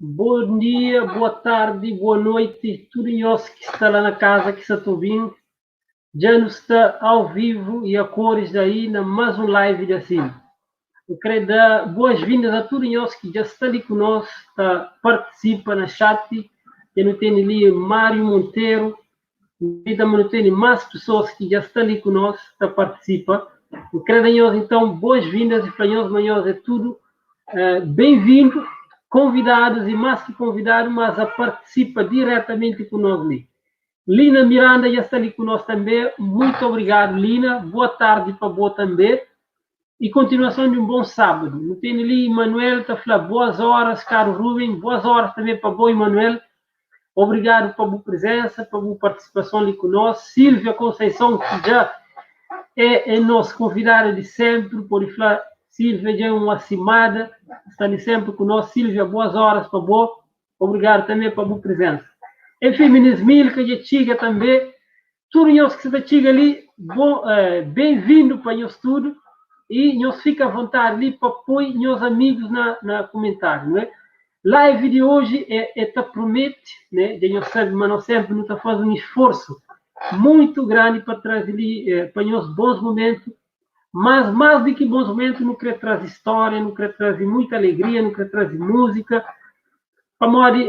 Bon dia, boa tardi, boa noiti, tudu nhos ki sta la na kaza ki sa ta obi-m. Dja nu sta ao vivu y a kores aí na más un live di Assim. N kre da boas-vindas a tudu nhos ki dja sta li ku nos ta partisipa na chat. Dja nu tene li Mário Monteiro, i tanbe nu tene más pesoas ki dja sta li ku nos ta partisipa. N kre da nhos então boas-vindas y fla nhos ma nhos é tudu ben-vindu, konvidadus y más ki konvidadu, mas a partisipa diretamenti ku nos li. Lina Miranda dja sta li ku nos tanbe. Muitu obrigadu Lina. Boa tardi pa bo tanbe y kontinuason di un bon sábadu. Nu tene li Emanuel ta fla boas oras karu Ruben. Boas oras tanbe pa bo Emanuel. Obrigadu pa bu prizensa, pa bu partisipason li ku nos. Silvia Conceição ki dja é é nos konvidada di senpri, pode fla Silvia dja é un asimada, sta li senpri ku nos. Silvia, boas oras pa bo. Obrigadu tanbe pa bu prizensa. Enfin, minis Milka dja txiga tanbe. Tudu nhos ki sa ta txiga li, bon, ben-vindu pa nhos tudu y nhos fika avontadi li pa poi nhos amigus na na kumentariu, nué? Live di oji é é ta promete, né? Dja nhos sabe ma nos senpri nu ta faze un isforsu muitu grandi pa traze li pa nhos bons mumentu Mas, más di ki bons mumentu, nu krê traze stória, nu krê traze muita alegria, nu krê traze múzika, pamodi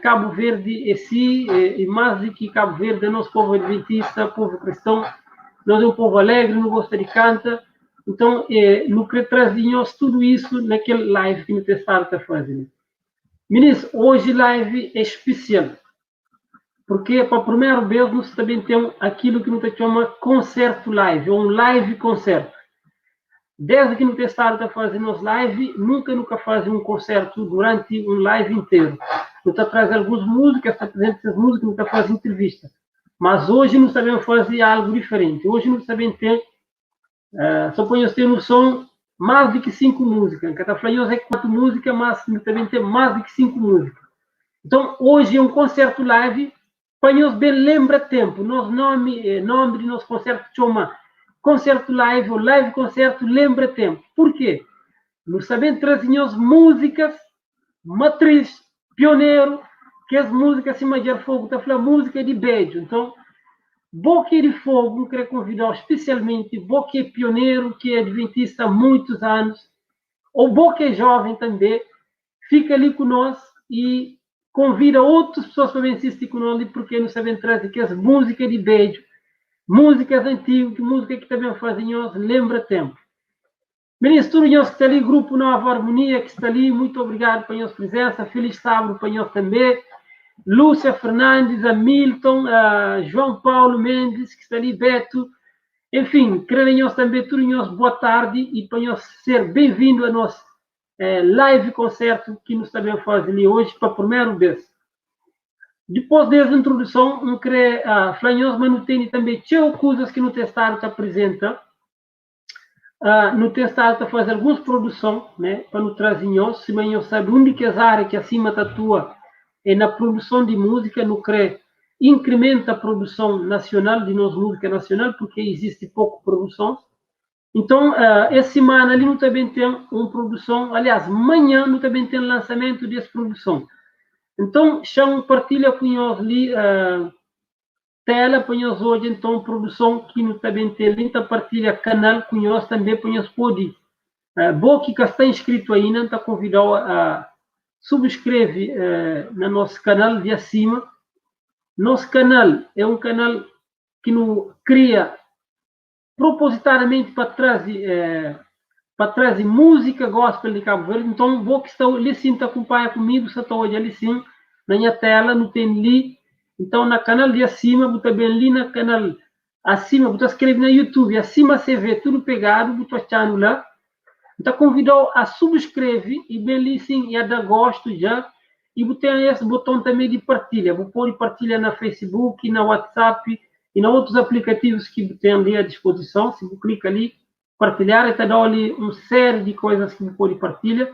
Kabu Verdi é si, y más di ki Kabu Verdi, anos povu adventista, povu kriston, nos é un povu alegri, nu gosta di kanta, nton nu krê traze nhos tudu isu na kel live ki nu ten stadu ta faze li. Minis, oji live é spesial. Porque pa primeru bês nu sta ben ten akilu ki nu ta txoma konsertu live ou un live konsertu. Desdi ki nu ten stadu ta faze nos live, nunka nu ka faze un konsertu duranti un live interu. Nu ta traze alguns múziku, es ta aprizenta ses múzika, nu ta faze intrivista. Mas oji nu sta ben faze algu diferenti. Oji nu sta ben ten Só pa nhos ten noson, más di ki 5 múzika. N ka ta fla nhos é kuantu múzika, mas nu ta ben ten más di ki 5 múzika. Nton, oji é un konsertu live pa nhos ben lenbra ténpu. Nos nómi, nómi di nos konsertu txoma Konsertu Live ô Live Konsertu Lenbra Ténpu. Purkê? Nu sta ben traze nhos múzikas matriz, pioneru, kes múzika sima Djarfogu ta fla, múzika di bedju. Nton, bo ki é di Fogu, N kre konvida-u spesialmenti, bo ki é pioneru, ki é adventista há muitus anus, ô bo ki é jóven tanbê, fika li ku nos i konvida otus pesoas pa ben sisti ku nos li, purkê nu sta ben traze kes múzika di bedju, múzikas antigu, ki múzika ki ta ben faze nhos lenbra ténpu. Minis tudu nhos ki sta li grupo Nova Harmonia ki sta li muito obrigado pa nhos presença feliz sábado pa nhos també Lúcia Fernandes Hamilton João Paulo Mendes ki sta li Beto enfim kre da nhos també tudu nhos boa tarde e pa nhos ser bem vindo a nos live concerto ki nu sta bem faze li hoje pa primeiro bes Dipôs di es introduson N kre fla nhos ma nu tene també txeu kuzas ki nu ten stadu ta apresenta. Nu ten stadu ta faze alguns produson, né, pa nu traze nhos. Sima nhos sabe, un di kes ária ki Acima ta atua é na produson di múzika. Nu krê inkrimenta produson nasional di nos múzika nasional, purkê izisti poku produsons. Nton, es simana li nu ta ben ten un produson, aliás, manhan nu ta ben ten lansamentu di es produson. Nton, xa-m partilha ku nhos li Tela pa nhos odja nton produson ki nu ta ben ten li. N ta partilha kanal ku nhos tanbe pa nhos pode Bo ki ka sta inskritu ainda N ta konvida-u a subskreve na nos kanal di asima. Nos kanal é un kanal ki nu kria propositadamenti pa traze pa traze múzika gospel di Kabu Verdi. Nton, bo ki sta li sin ta kunpanha ku mi, bu sta ta odja li sin na nha tela, nu ten li, nton na kanal di asima, bu ta ben li na kanal asima, bu ta skrebe na YouTube Asima CV tudu pegadu, bu ta atxanu la. N ta konvidau a subskreve i ben li sin i a da gostu dja, i bu ten es boton tanbe di partilha, bu pode partilha na Facebook, na WhatsApp i na otus aplikativus ki bu ten li a dispozison. Si bu klika li partilhar, el ta dau li un série di koizas ki bu pode partilha.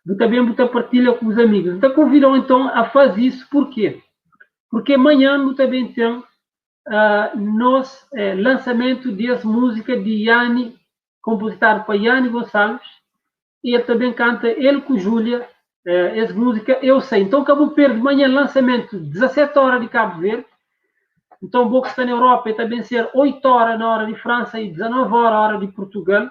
Bu ta ben bu ta partilha ku bus amigus. N ta konvidau inton a faze isu, purkê? Purkê manhan nu ta ben ten nos lansamentu di es múzika di Yanni, konpozitadu pa Yanni Gonçalves, i el ta ben kanta el ku Júlia es múzika Eu Sei. Nton ka bu perde manhan lansamentu 17 óra di Kabu Verdi. Nton bo ki sta na Europa el ta ben ser 8 óra na óra di Fransa i 19 óra óra di Purtugal.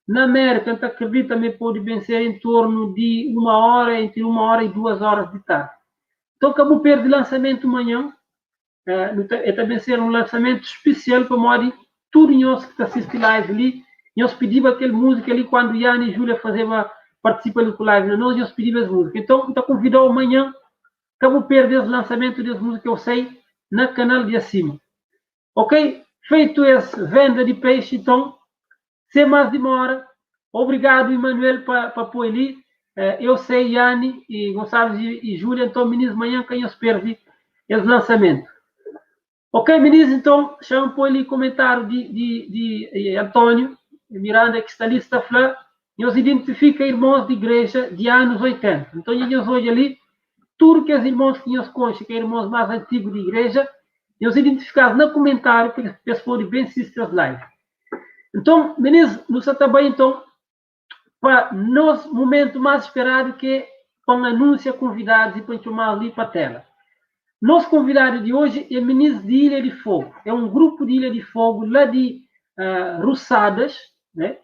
Na Amérika N ta kridita ma el pode ben ser en tornu di uma óra, entri uma óra i duas óras di tardi. Nton ka bu perde lansamentu manhan. Nu ta, el ta ben ser un lansamentu spesial pamodi tudu nhos ki ta sisti live li, nhos pidiba kel múzika li kuandu Yanni i Júlia fazeba partisipa li ku live na nos, nhos pidiba es múzika. Enton, N ta konvida-u manhan, ka bu perde es lansamentu di es múzika Eu Sei na kanal di Acima. Ok? Feitu es venda di peixi, enton, sen más dimora, obrigadu Emanuel pa pa poi li Eu Sei, Yanni i Gonçalves i Júlia. Enton, minis, manhan ka nhos perde es lansamentu. Ok minis, nton xa-m poi li komentáriu di di di António Miranda ki sta li sta fla, Nhos identifika irmons di igreja di anus 80. Nton dja nhos odja li tudu kes irmons ki nhos konxe ki é irmons más antigu di igreja, nhos identifika-s na komentáriu pa es pode ben sisti es live. Nton minis, nu sa ta bai nton pa nos mumentu más speradu ki é pa N anúnsia konvidadus i pa N txoma-s li pa téla. Nos konvidadu di oji é minis di Ilha di Fogu. É un grupu di Ilha di Fogu la di Rusadas, né,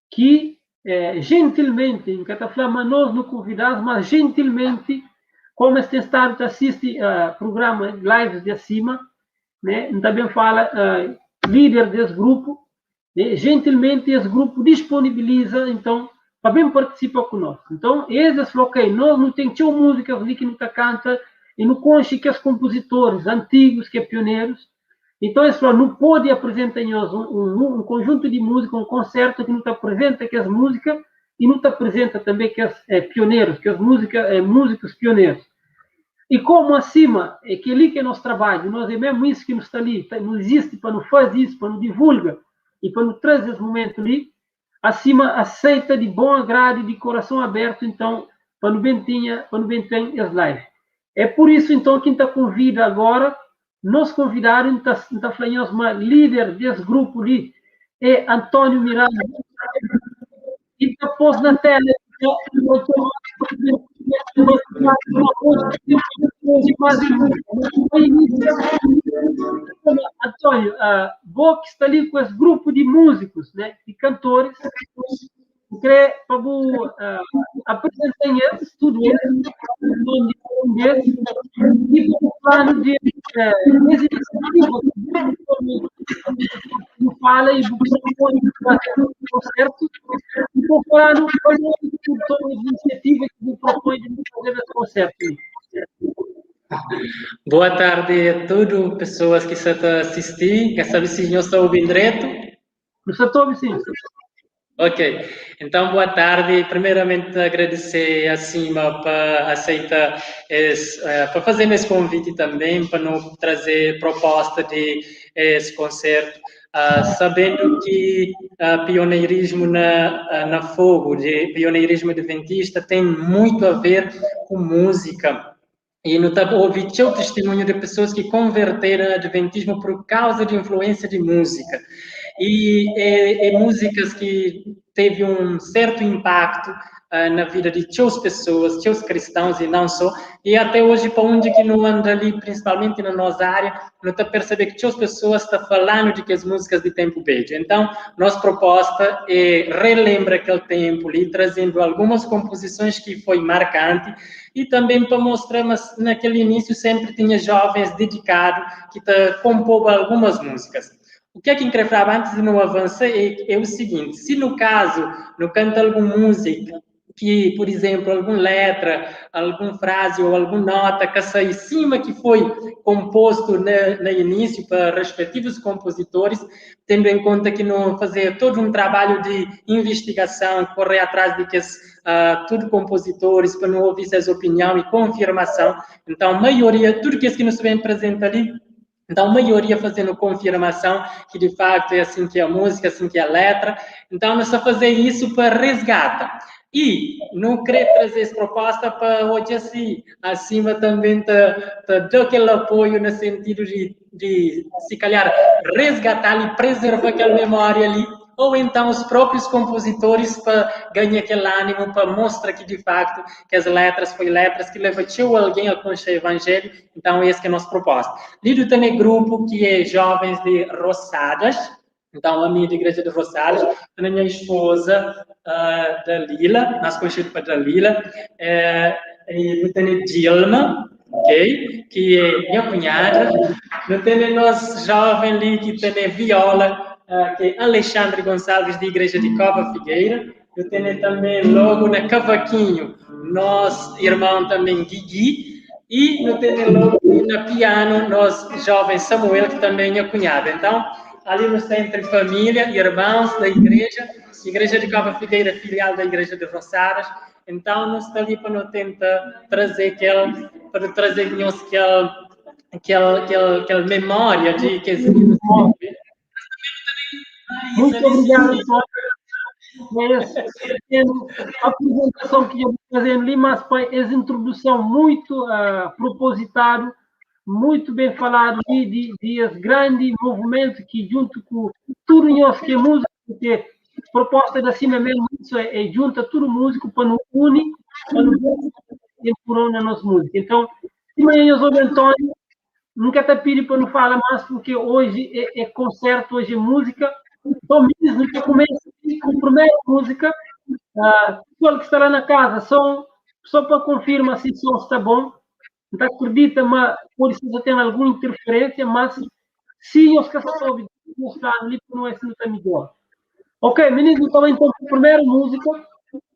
ki gentilmenti, N ka ta fla ma nos nu konvida-s, mas gentilmenti, komu es ten stadu ta sisti prugrama lives di Acima, né, N ta ben fala líder des grupu, Gentilmenti es grupu disponibiliza inton pa ben partisipa ku nos. Inton es es fla ok nos nu ten txeu muzikas li ki nu ta kanta. E nu konxe kes konpozitoris antigus ki é pionerus. Então es fla, nu pode apresenta nhos un konjuntu di múzika, un konsertu ki nu ta apresenta kes múzika e nu ta apresenta tanbê kes pionerus, kes múzika, múzikus pionerus. E komu asima, é kel-li ki é nos trabadju, nos é mesmu isu ki nu sta li, nu izisti pa nu faze isu, pa nu divulga e pa nu traze es mumentu li, asima aseita di bon agradu e di korason abertu, então, pa nu ben tinha, pa nu ben ten es live. É pur isu, então, ki N ta konvida agora nos konvidadu, N ta, N ta fla nhos ma líder des grupu li é António Miranda, e N ta pôs na tela António, bo ki sta li ku es grupu di múzikus, né, di kantoris, N krê pa bu apresenta-m es, tudu es, nomi di kada un di es, i pa bu fla-nu di es inisiativa ki bu fala i bu propoi di faze es konsertu, i pa bu fla-nu pamodi ki bu toma es inisiativa ki bu propoi di faze es konsertu li. Boa tardi a tudu pesoas ki sta ta sisti. Ka sabe si nhos sta obi-m dretu. Nu sta ta obi sim. Ok, então boa tarde. Primeiramente agradecer a Cima pa aceita es, pa fazer esse convite também, pa nu trazer proposta de esse concerto, sabendo que pioneirismo na Fogo, de pioneirismo adventista, tem muito a ver com música. E nu ta obi txeu tistimunhu di pesoas ki konverteru na adventismu pur kauza di influensia di múzika. I é, é múzikas ki tevi un sertu inpaktu na vida di txeus pesoas, txeus kristãus i nãu só. I até oji, pa undi ki nu anda li, prinsipalmenti na nos ária, nu ta persebe ki txeus pesoas ta falanu di kes múzikas di tenpu bedju. Entãu, nos proposta é relenbra kel tenpu li, trazendu algumas konpozisons ki foi markanti i tanbê pa mostra ma na kel inísiu sénpri tinha jovens didikadu ki ta konpoba algumas múzikas. U ke ki N kre flaba antis di nu avansa é é u siginti, si nu kazu nu kanta algun múzika ki, pur izénplu, algun létra, algun frazi ô algun nóta ka sai sima ki foi konpostu na na inísiu pa respetivus konpozitoris, tendu en konta ki nu fazê tudu un trabalhu di invistigason, korre atrás di kes tudu konpozitoris pa nu obi ses opinion i konfirmason. Nton, maioria, tudu kes ki nu sta ben prezenta li, nton maioria faze-nu konfirmason ki di faktu é asin ki é múzika, asin ki é letra. Nton, nu sta faze isu pa resgata. I nu kre traze es proposta pa odja si asima tanben ta ta da kel apoiu na sentidu di di si kalhar resgatal i prezerva kel memória li, ou então os próprios compositores pa ganha kel ânimo pa mostra ki di facto kes letras foi letras ki leva txeu alguém a konxe evangelho, então es ki é nos proposta. Li du ta ne grupo ki é jovens de Roçadas, então ami di igreja de Roçadas, ta na nha esposa Dalila, mas konxedu pa Dalila, e nu tene Dilma, ok, ki é nha kunhada, nu tene nos joven li ki tene viola, ki é Alexandre Gonçalves di igreja di Cova Figueira, nu tene tanbe logu na kavakinhu nos irmão tanbe Guigui, e nu tene logu na pianu nos joven Samuel, ki tanbe é nha kunhada. Então, ali nu sta entre família, irmãos da igreja, Igreja de Cova Figueira, filial da Igreja de Roçadas. Então, nu sta li pa nu tenta trazer kel, pa nu trazer nhos kel, kel, kel, kel memória di kes. Muito obrigado, Antônio. Essa apresentação que eu vou fazendo ali, mas foi essa introdução muito propositado, muito bem falado de, de, de esse grande movimento que junto com tudo nós que é música, porque proposta da cima mesmo isso é, é junta tudo músico para nos unir, para nos empurrar na nossa música. Então, se amanhã eu sou Antônio, nunca te pedi para não falar mais, porque hoje é, é concerto, hoje é música. Então, mesmo que comece com a primeira música, pessoal que está lá na casa, só para confirmar se o som está bom. Então, acredita, mas pode ser que tenha alguma interferência, mas se os que estão ouvindo, mostrar ali, não é assim, não está melhor. Ok, menino, então, então, a primeira música,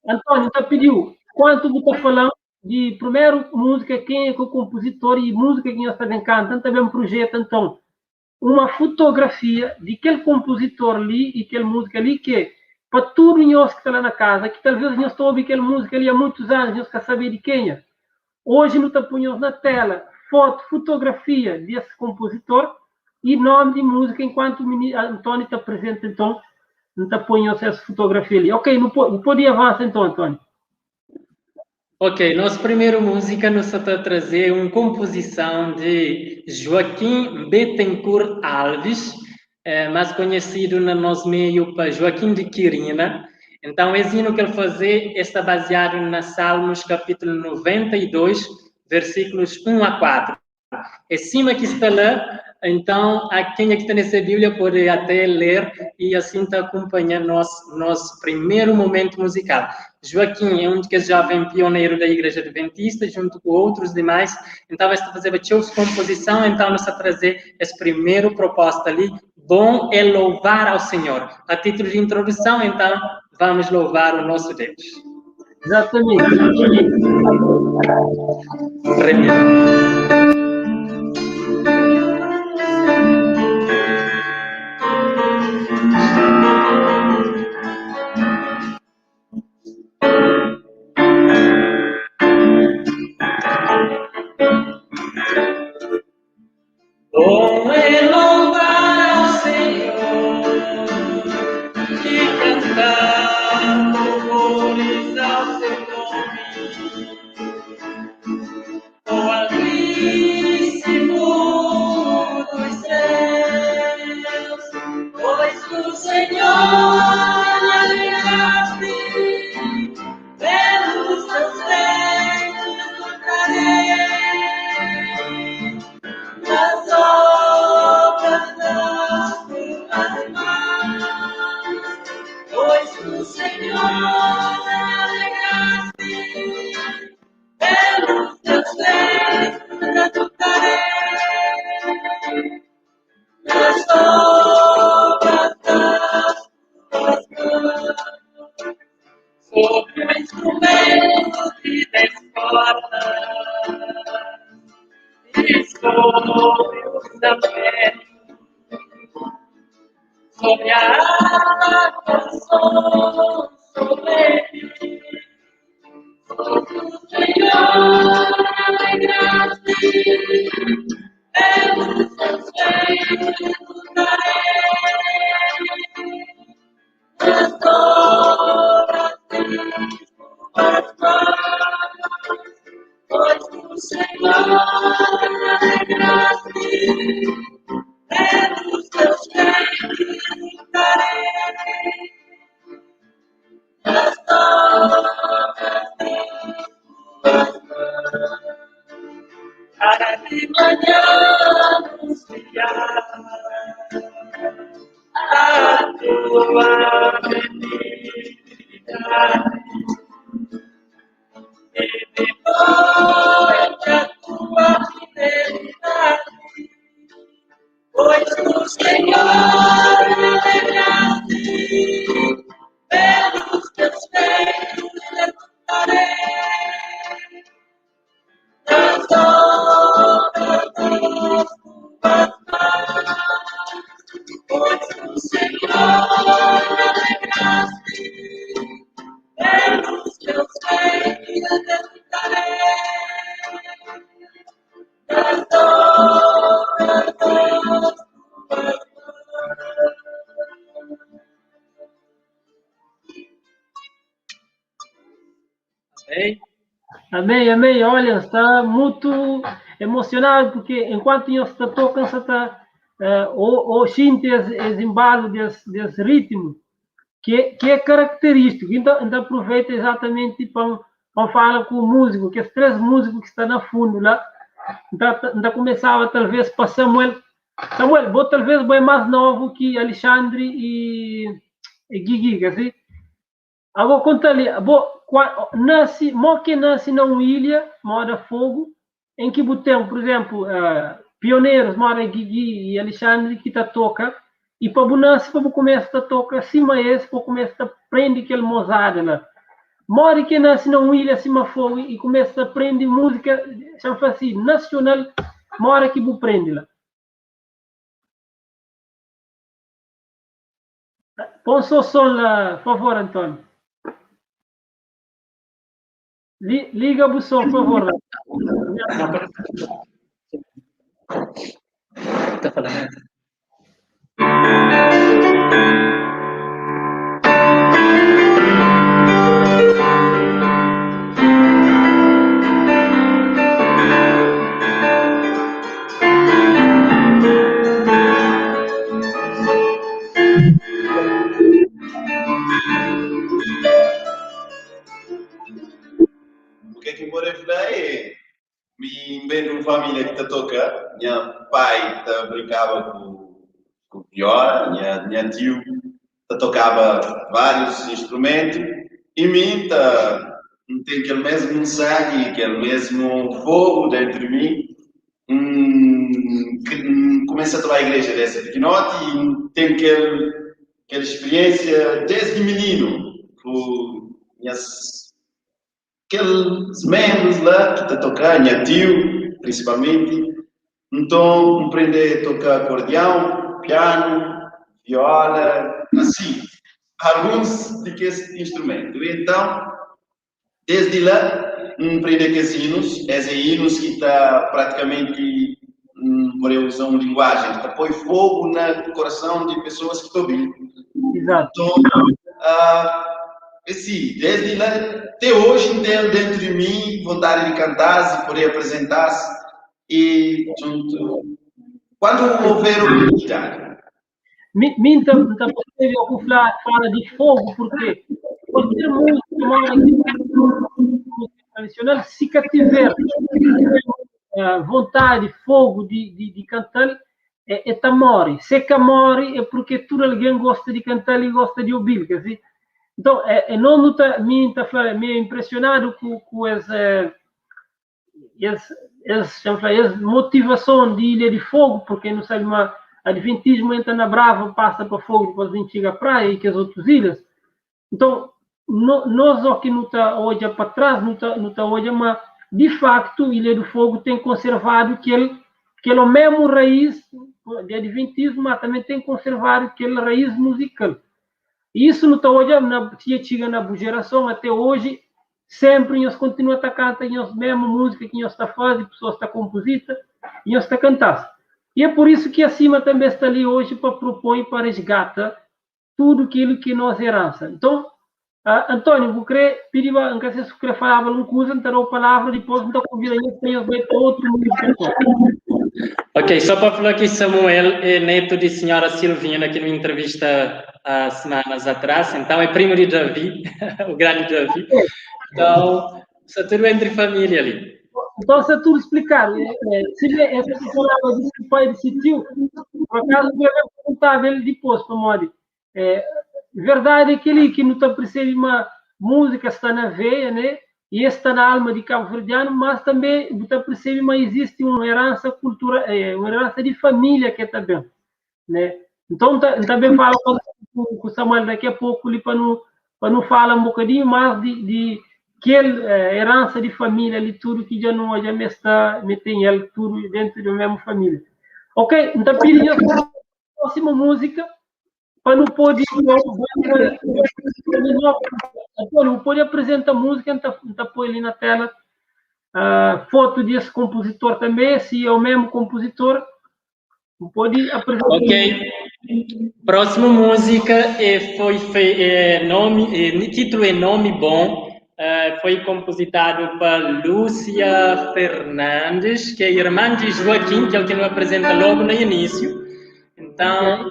Antônio, tá pediu, quanto você está falando? di primeru múzika, kenha ki é konpuzitor i múzika ki nhos ta ben kanta. N ta ben prujeta nton uma fotografia di kel konpuzitor li i kel múzika li, ki é pa tudu nhos ki sta la na kaza, ki talvez nhos ta obi kel múzika li há muitus anus, nhos ka sabe di kenha. Oji nu ta poi nhos na tela fotu, fotografia di es konpuzitor i nomi di múzika. Enkuantu António ta apresenta, nton N ta poi nhos es fotografia li. Ok, nu pode avansa nton, António. Ok, nos primeru múzika nu sa ta traze un konpozison di Joaquim Bettencourt Alves, más konhesidu na nos meiu pa Joaquim de Quirina. Então, es hinu ki el faze e sta baziadu na Salmos kapítulu 92, versíkulus 1 a 4. É sima ki sta la, então a kenha ki tene se Bíblia pode até ler e assim ta akumpanha nos nos primeru momentu musical. Joaquim é um di kes jovem pioneiro da Igreja Adventista, junto ku outros demais, então es ta fazeba txeu komposição, então nu sta traze es primeru proposta li, Bom é louvar ao Senhor. A título de introdução, então, vamos louvar o nosso Deus. Exatamente. Primeiro. Bom é louvar ao Senhor e cantar louvores ao seu nome. O Altíssimo dos céus, pois o Senhor alegraste, pelos teus feitos cantarei. Nas obras das tuas mãos, pois o Senhor me alegraste, pelos teus feitos exultarei. Nas obras das tuas mãos, sobre o instrumento de 10 cordas e sobre o saltério, sobre a harpa com som solene, sobre o Senhor alegraste, pelos teus feitos exultarei. Nas obras das tuas mãos, pois o Senhor alegraste, pelos teus feitos exultarei. Nas obras das tuas mãos, para de manhã anunciar a tua benignidade e de noite a tua fidelidade, pois no Senhor me alegraste, pelos teus feitos exultarei. Nas obras das tuas mãos, pois no Senhor me alegraste, pelos teus feitos exultarei. Nas obras das tuas mãos. Amém? Amém, amém. Olha, está muito emocionado porque enquanto nós está tocando, está o sente esse embalo desse ritmo que é característico. Então aproveita exatamente para falar com o músico, que os três músicos que estão na fundo lá. Então começava talvez para Samuel. Samuel, vou talvez bem mais novo que Alexandre e Guigui, assim? Agora conta ali, vou, nasce, mo que nasce na uma ilha, moda fogo, em que tem, por exemplo, pioneiros, moda Guigui e Alexandre, que tá toca, e para nasce, para começar a tocar, acima esse, para começar a aprender aquele mozada lá. Modi ki nasi na un ilha sima Fogo i kumesa ta prende múzika, xa-m fla si, nasional, modi ki bu prende la? Pon so son la, favor, António. Liga bu son, favor. La. Tá falando. O que é que eu poderia falar é mi vem de uma família que tá toca, minha pai tá brincava com viola, minha tio tá tocava vários instrumentos e mim tá tem aquele mesmo sangue, aquele mesmo fogo dentro de mim. Que começa a tocar a igreja desde pequenote e tem aquela experiência desde menino com minhas aqueles membros lá que tá tocar, minha tio principalmente. Então, aprendi a tocar acordeão, piano, viola, assim, alguns de que esse instrumento. Então, desde lá, aprendi aqueles hinos, esses hinos que tá praticamente, por eu usar uma linguagem, que tá põe fogo no coração de pessoas que estão ouvindo. Exato. Então, assim, desde lá, até hoje tenho dentro de mim vontade de cantar, de poder apresentar-se e junto, quando houver oportunidade. Minta, eu fala de fogo, porque qualquer música tradicional, se tiver vontade, fogo de cantar, é tá morre. Se que morre é porque tudo alguém gosta de cantar e gosta de ouvir, quer dizer? Então, não tá, mim tá me impressionado com essa motivação de Ilha de Fogo, porque não sabe, mas adventismo entra na Brava, passa para Fogo, depois a gente chega à praia e que as outras ilhas. Então, nós aqui não tá olha para trás, não tá olha, mas de facto Ilha do Fogo tem conservado aquele mesmo raiz de adventismo, mas também tem conservado aquele raiz musical. E isso não tá olha, na tia chega na geração até hoje, sempre nós continua a cantar nós mesmo música que nós está fazendo, pessoas está composita e nós está cantando. E é por isso que acima também está ali hoje para propor para resgatar tudo aquilo que nós herança. Então, Antônio, vou querer pedir, não sei se querer falar alguma coisa, então a palavra, depois não convido a gente para outro músico. Ok, só para falar que Samuel é neto de senhora Silvina, que numa entrevista há semanas atrás, então é primo de Davi, o grande Davi. Então, está tudo entre família ali. Então, se tudo explicar, se essa palavra desse pai desse tio, por acaso eu perguntava ele depois, para modo. Verdade é aquele que não está percebendo uma música está na veia, né? E está na alma de cabo-verdiano, mas também está percebendo, mas existe uma herança cultura, uma herança de família que está bem, né? Então também falo com o Samuel daqui a pouco ali para não falar um bocadinho mais de aquele herança de família ali tudo que já não já me está metendo ele tudo dentro da mesma família. Ok, então pedindo a próxima música para não poder Antônio, pode apresentar a música, então põe ali na tela a foto desse compositor também, se é o mesmo compositor, pode apresentar. Ok. Próxima música nome, título é Nome Bom, foi compositado por Lúcia Fernandes, que é irmã de Joaquim, que é o que nos apresenta logo no início. Então,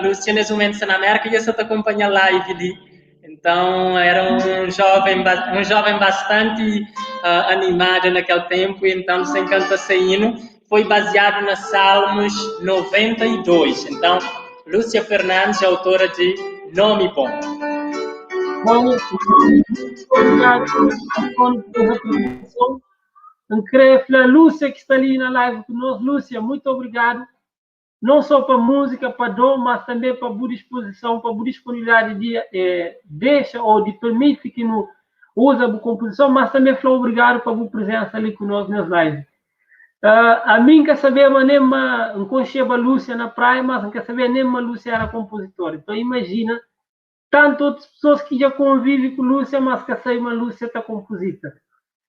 Lúcia, nesse momento está na América e eu só te acompanha a live ali. Então, era um jovem bastante animado naquele tempo, e então, se encanta saindo. Foi baseado na Salmos 92. Então, Lúcia Fernandes é autora de Nome Bom. Bom, obrigado, Antônio, pela apresentação. Eu Lúcia, que está ali na live conosco. Lúcia, muito obrigado. Não só para música, para dom, mas também para boa disposição, para boa disponibilidade de deixa ou de permite que no uza bu konpozison, mas tanbe fla obrigadu pa bu prizensa li ku nos nes live. Ami N ka sabeba nen ma N konxeba Lúcia na Praia, mas N ka sabeba nen ma Lúcia era konpozitor. Então imajina tantu otus pesoas ki dja konvivi ku Lúcia, mas ka sabe ma Lúcia ta konpozita.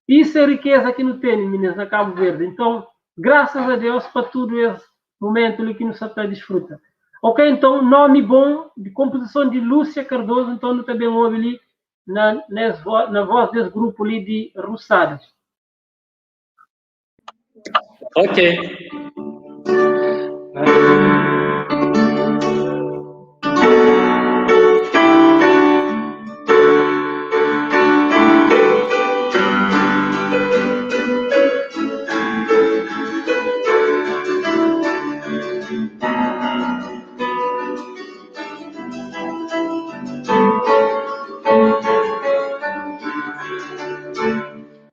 Isu é rikeza ki nu tene, minis, na Kabu Verdi. Então, grasas a Deus pa tudu es mumentu li ki nu sa ta disfruta. Ok, então, nomi bon di konpozison di Lúcia Cardoso, então nu ta ben obi li na nes na voz des grupu li di Russadas. Ok.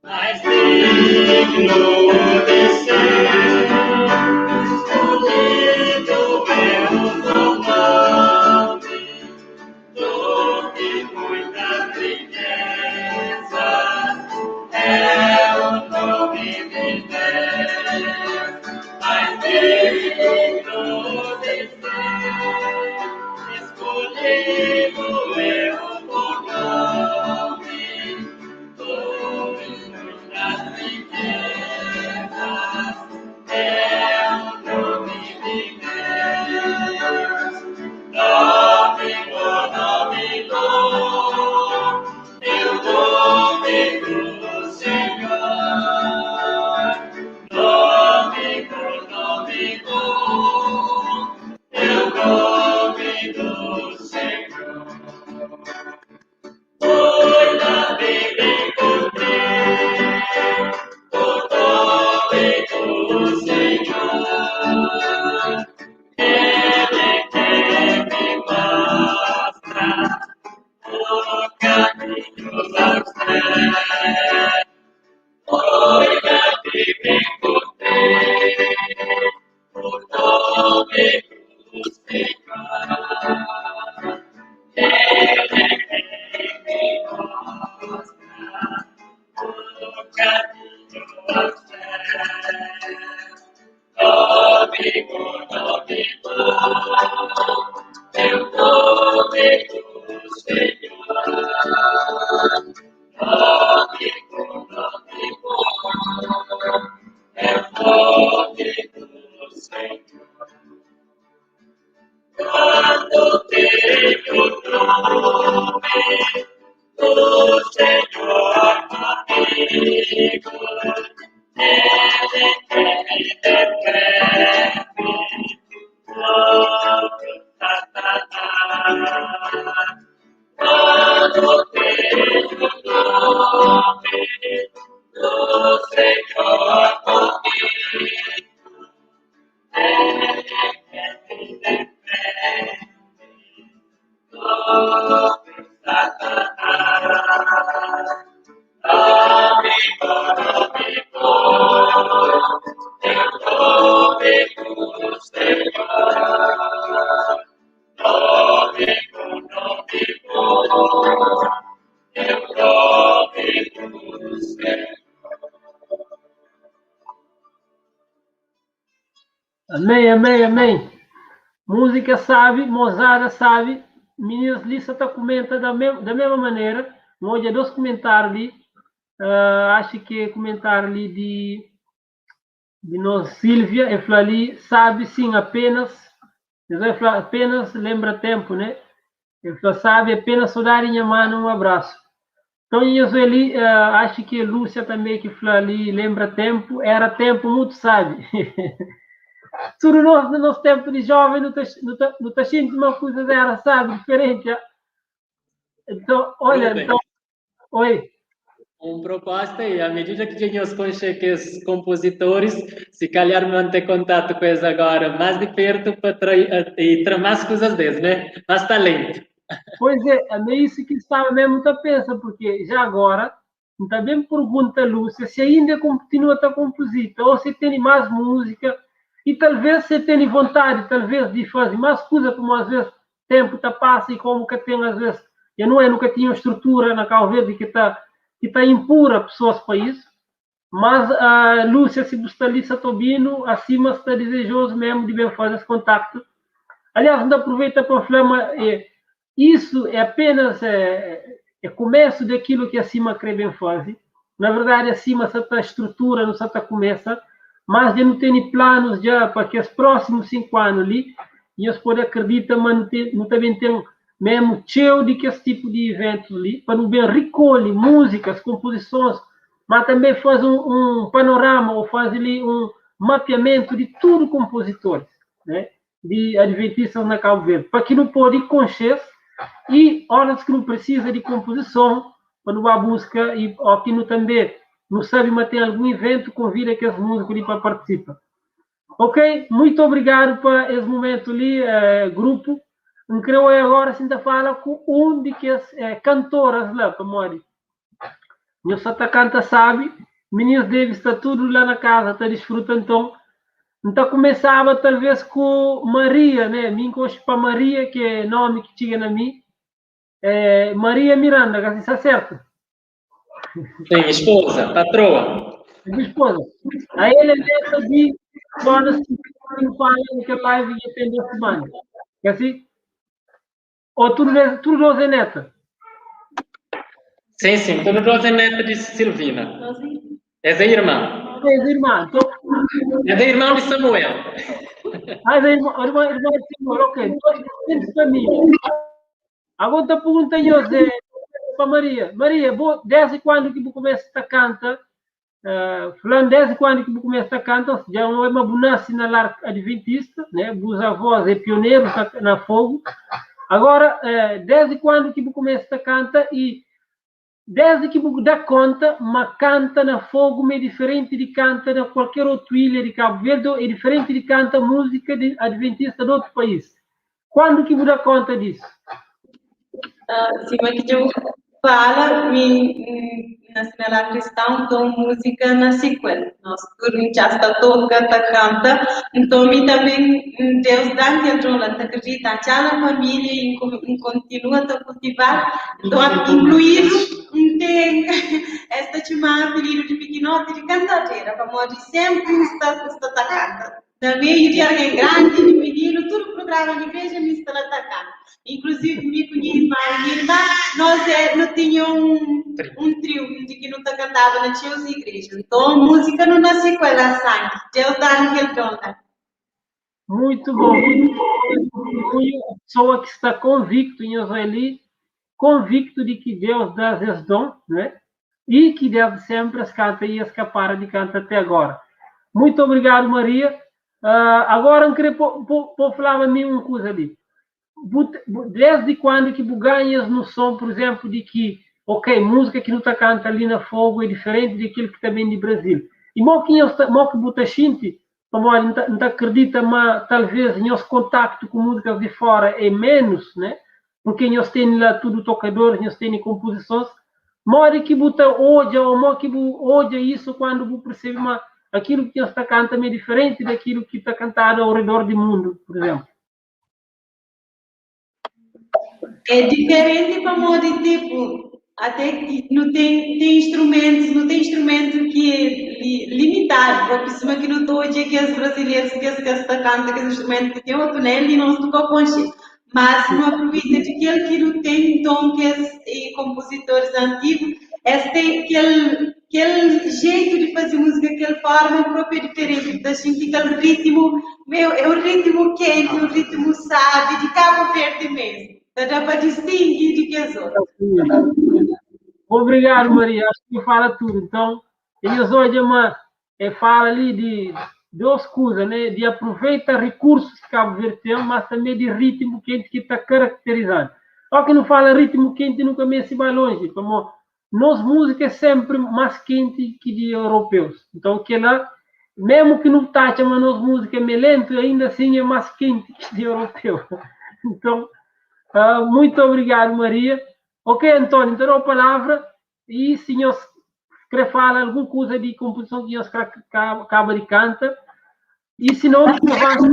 Mais digno de ser escolhido é o teu nome do que muitas riquezas é o nome de Deus. Mais digno de ser escolhido é o teu nome Amém, amém, amém. Música sabe, mozada sabe, meninas li sa ta comenta da, me, da mesma maneira. N odja dos comentário li, acho que é comentário li di nos Silvia, e fla li, sabe sim, apenas, es fla apenas lembra tempo, né? Ele fla, sabe, apenas saudade minha mano, um abraço. Então, isso ali, acho que Lúcia também que fla ali, lembra tempo, era tempo muito sabe. Tudo nós, no nosso tempo de jovem, não tá, não tá sentindo uma coisa era, sabe, diferente. Então, olha, então, oi. Um proposta aí, à medida que nós conhecemos compositores, se calhar manter contato com eles agora mais de perto para e trazer mais coisas deles, né? Mais talento. Pois é, é isso que estava mesmo a pensar, porque já agora, também pergunta a Lúcia se ainda continua a compositor ou se tem mais música e talvez se tem vontade, talvez, de fazer mais coisa, como às vezes tempo tá passa e como que tem às vezes, eu não é, nunca tinha estrutura na Cabo Verde que tá ki ta inpura pesoas pa isu. Mas Lúcia si bu sta li sa ta obinu, asima sta dizejozu mesmu di ben faze es kontaktu. Aliás, N ta apruveita pa N fla ma isu é apenas é kumesu di akilu ki asima kre ben faze. Na verdadi asima sa ta strutura, nu sa ta kumesa, mas dja nu tene planus dja pa kes prósimu 5 anu li, i nhos pode akredita ma nu ta ben ten mesmu txeu di kes tipu di iventus li pa nu ben rikolhe múzikas, konpozisons, ma tanbe faze un panorama ou faze li un mapeamentu di tudu konpozitoris, né, di adventistas na Kabu Verdi, pa ki nu pode konxe-s i oras ki nu prisiza di konpozison pa nu ba buska i o ki nu tanbe nu sabe ma ten algun iventu, konvida kes múziku li pa partisipa. Ok, muito obrigadu pa es mumentu li, grupu. N kre oi agora si N ta fala ku un di kes kantoras la, pamodi nhos sa ta kanta sabi, minis debe sta tudu la na kaza ta disfruta, nton N ta kumesaba talvês ku Maria, né? Mi N konxe pa Maria, ki é nomi ki txiga na mi. É Maria Miranda, ka si sta sertu? Sim, esposa, patroa. Minha esposa. Aí ele é neta de Dona Silvina, fala naquele live que tem duas semanas. É assim? Ou tudo dois é neta? Sim, sim, tudo dois é neta de Silvina. Essa é irmã. É irmã. Então... É irmã de Samuel. Ah, é irmã, irmã, irmã de Samuel, ok. Então, tem família. Agora te pergunta José para Maria. Maria, bo, desde quando que você começa a canta? Falando desde quando que você começa a canta, já não é uma bonança na lar adventista, né? Os avós é pioneiros na fogo. Agora, desde quando que você começa a canta e desde que você dá conta, mas canta na fogo é diferente de canta na qualquer outra ilha de Cabo Verde, é diferente de canta música de adventista de outro país. Quando que você dá conta disso? Sim, mas que eu falo, me nasci na lar cristão, então música nasci com ele. Nós tudo já está toca, tá canta. Então, mim também, Deus dá que entrou lá, acredita, já na família e continua a cultivar. Então, incluído, tem esta chamada apelido de pequenote de cantadeira, para sempre está está canta. Na meio de alguém grande, de menino, tudo programa de igreja me está atacando. Inclusive, me com minha irmã e minha irmã, nós não tinha um trio de que não cantava na tinha igreja. Então, música não nasce com ela sangue. Deus dá aquele dom. Muito bom, muito bom. Pessoa que está convicto em Israeli, convicto de que Deus dá esse dom, né? E que deve sempre as canta e escapar de canta até agora. Muito obrigado, Maria. Agora, eu queria falar a mim uma coisa ali. Desde quando que ganhas noção, por exemplo, de que, ok, música que não está canta ali na Fogo é diferente daquilo que também de Brasil. E mo que mo que sente, não acredita, mas talvez nosso contacto com músicas de fora é menos, né? Porque nós temos lá tudo tocadores, nós temos composições. Mora que buta odia ou mo que bu odia isso quando bu percebe mas aquilo que está cantando é diferente daquilo que está cantado ao redor do mundo, por exemplo. É diferente para modo tipo, até que não tem instrumentos, não tem instrumento que é limitado, porque cima que não estou que os brasileiros que que esta canta, que os instrumentos que tem outro, né, ele não tocou com mas não aproveita de aquele que não tem então que os compositores antigos, este aquele jeito de fazer música, aquela forma própria diferente, da gente aquele ritmo, meu, é o ritmo quente, o ritmo sabe, de Cabo Verde mesmo. Dá para distinguir de que as outras. Obrigado, Maria. Acho que fala tudo. Então, eles hoje uma, fala ali de duas coisas, né? De aproveita recursos que Cabo Verde tem, mas também de ritmo quente que está caracterizado. Só que não fala ritmo quente nunca me se vai longe. Como nós música é sempre mais quente que de europeus. Então, que lá, mesmo que não tacha, mas nós música é meio lento, ainda assim é mais quente que de europeu. Então, muito obrigado, Maria. Ok, Antônio, então a palavra. E se senhor quer falar alguma coisa de composição que nós acaba de canta, e se não, avança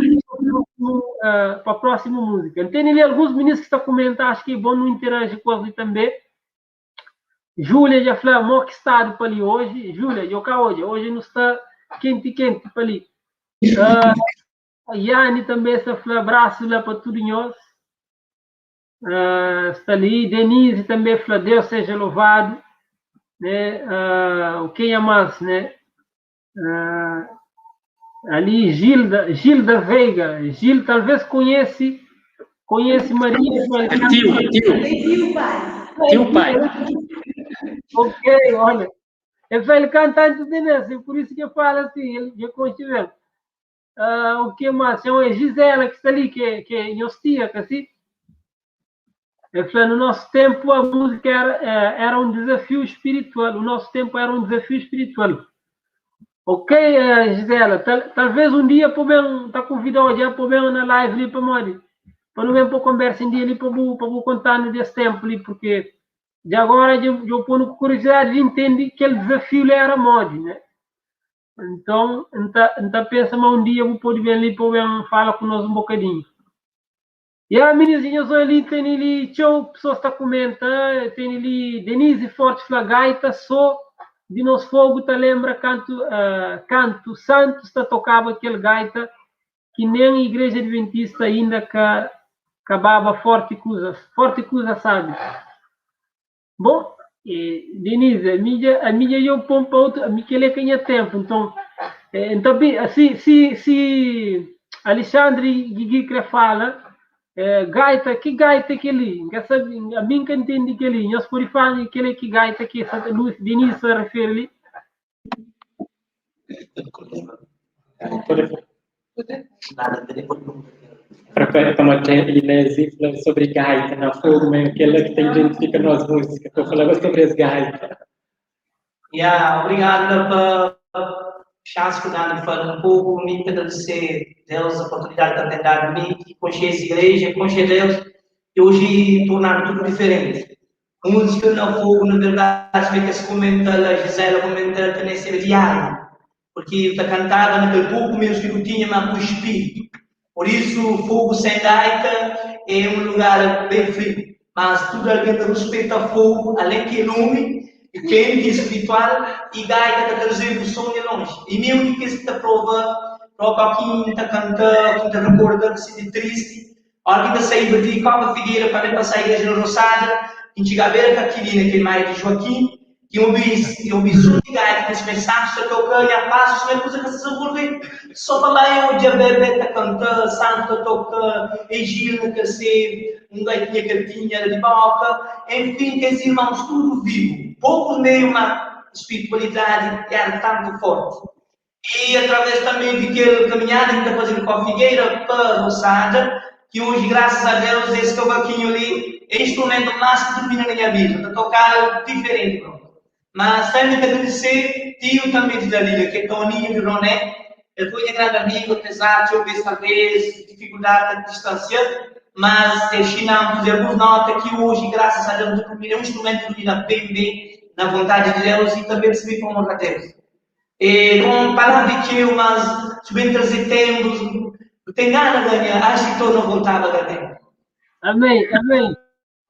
para a próxima música. Tem ali alguns meninos que estão comentando, acho que é bom não interagir com eles também. Júlia dja fla mo ki stadu pa li oji. Júlia, djo ka odja, oji nu sta kenti kenti pa li. Yani tanbe sta fla abrasu la pa tudu nhos. Sta li. Denise tanbe fla Deus seja lovadu, né? O kenha mas, né? Ali Gilda, Gilda Veiga. Gil talvez conhece, conhece Maria. É tio, tio. Tio pai. Tio pai. Ok, olha. Ele fala, ele canta antes de nascer, por isso que eu falo assim, ele já conhece bem. O que mais? É Gisela que está ali, que é minha tia, que assim. Ele falou, no nosso tempo a música era um desafio espiritual. O nosso tempo era um desafio espiritual. Ok, Gisela, talvez um dia podemos tá convidado já podemos na live ali para morrer. Para não ver para conversa em dia ali para para contar no desse tempo ali, porque de agora eu ponho curiosidade de entender que aquele desafio era mod, né? Então, então pensa, mas um dia eu vou poder vir ali para ver fala com nós um bocadinho. E a menininha ali, tem ali, tchau, pessoas está comentando, tem ali Denise Forte Flagaita, só de nós fogo, tá lembra canto Santos tá tocava aquele gaita que nem a igreja adventista ainda que acabava forte coisa, sabe? Bom, e, Denise, a minha eu pompa outro, a minha que ele tinha tempo, então, então assim, se Alexandre Guigui que fala, gaita, que gaita que ele? Quer saber, a mim que entende que ele, nós por falar que ele que gaita que essa Luz Denise se refere ali. Para tomar Inês e falar sobre gaita na fogo, mesmo aquela que tem identifica nós música. Estou falando sobre as gaita. Yeah, obrigado pela chance que dá de falar um pouco, me agradecer Deus a oportunidade de ter dado a mim, conhecer essa igreja, conhecer Deus, e hoje tornar tudo diferente. A música na fogo, na verdade, que se comenta, a Gisela comenta também ser diário, porque eu cantava naquele pouco mesmo que eu tinha, mas com o espírito. Por isso, fogo sem gaita é um lugar bem frio, mas tudo alguém respeita fogo, além que é nome, quente, espiritual, e gaita está trazendo o som de longe. E mesmo que esta prova, prova quem está cantando, quem está recordando, se sente triste, alguém está saindo de Copa Figueira para passar a igreja na Roçada, em Chigabeira, Caquilina, que é mais de Joaquim, que eu vi som de gaita, que esse mensagem está tocando, e a paz, isso não é coisa que se desenvolve. Só para lá eu, de bebê está cantando, santo está tocando, e Gil, que se um gaitinha que tinha de boca, enfim, que esses irmãos tudo vivo. Poucos meio uma espiritualidade era tanto forte. E através também de aquela caminhada que está fazendo com a Figueira para a Roçada, que hoje, graças a Deus, esse cavaquinho ali é instrumento mais que domina na minha vida. Está tocando diferente, pronto. Mas sempre que agradecer, tio também de Dalila, que é Toninho de Roné, ele foi um grande amigo, apesar de eu ver talvez dificuldade de distância, mas ensinamos fazer algumas notas que hoje, graças a Deus, é um instrumento que domina bem, bem na vontade de Deus e também recebi como honra a Deus. E, com palavra que eu, mas se bem trazer tempos, não tem nada a ganhar, acho que estou não voltava a ganhar. Amém, amém.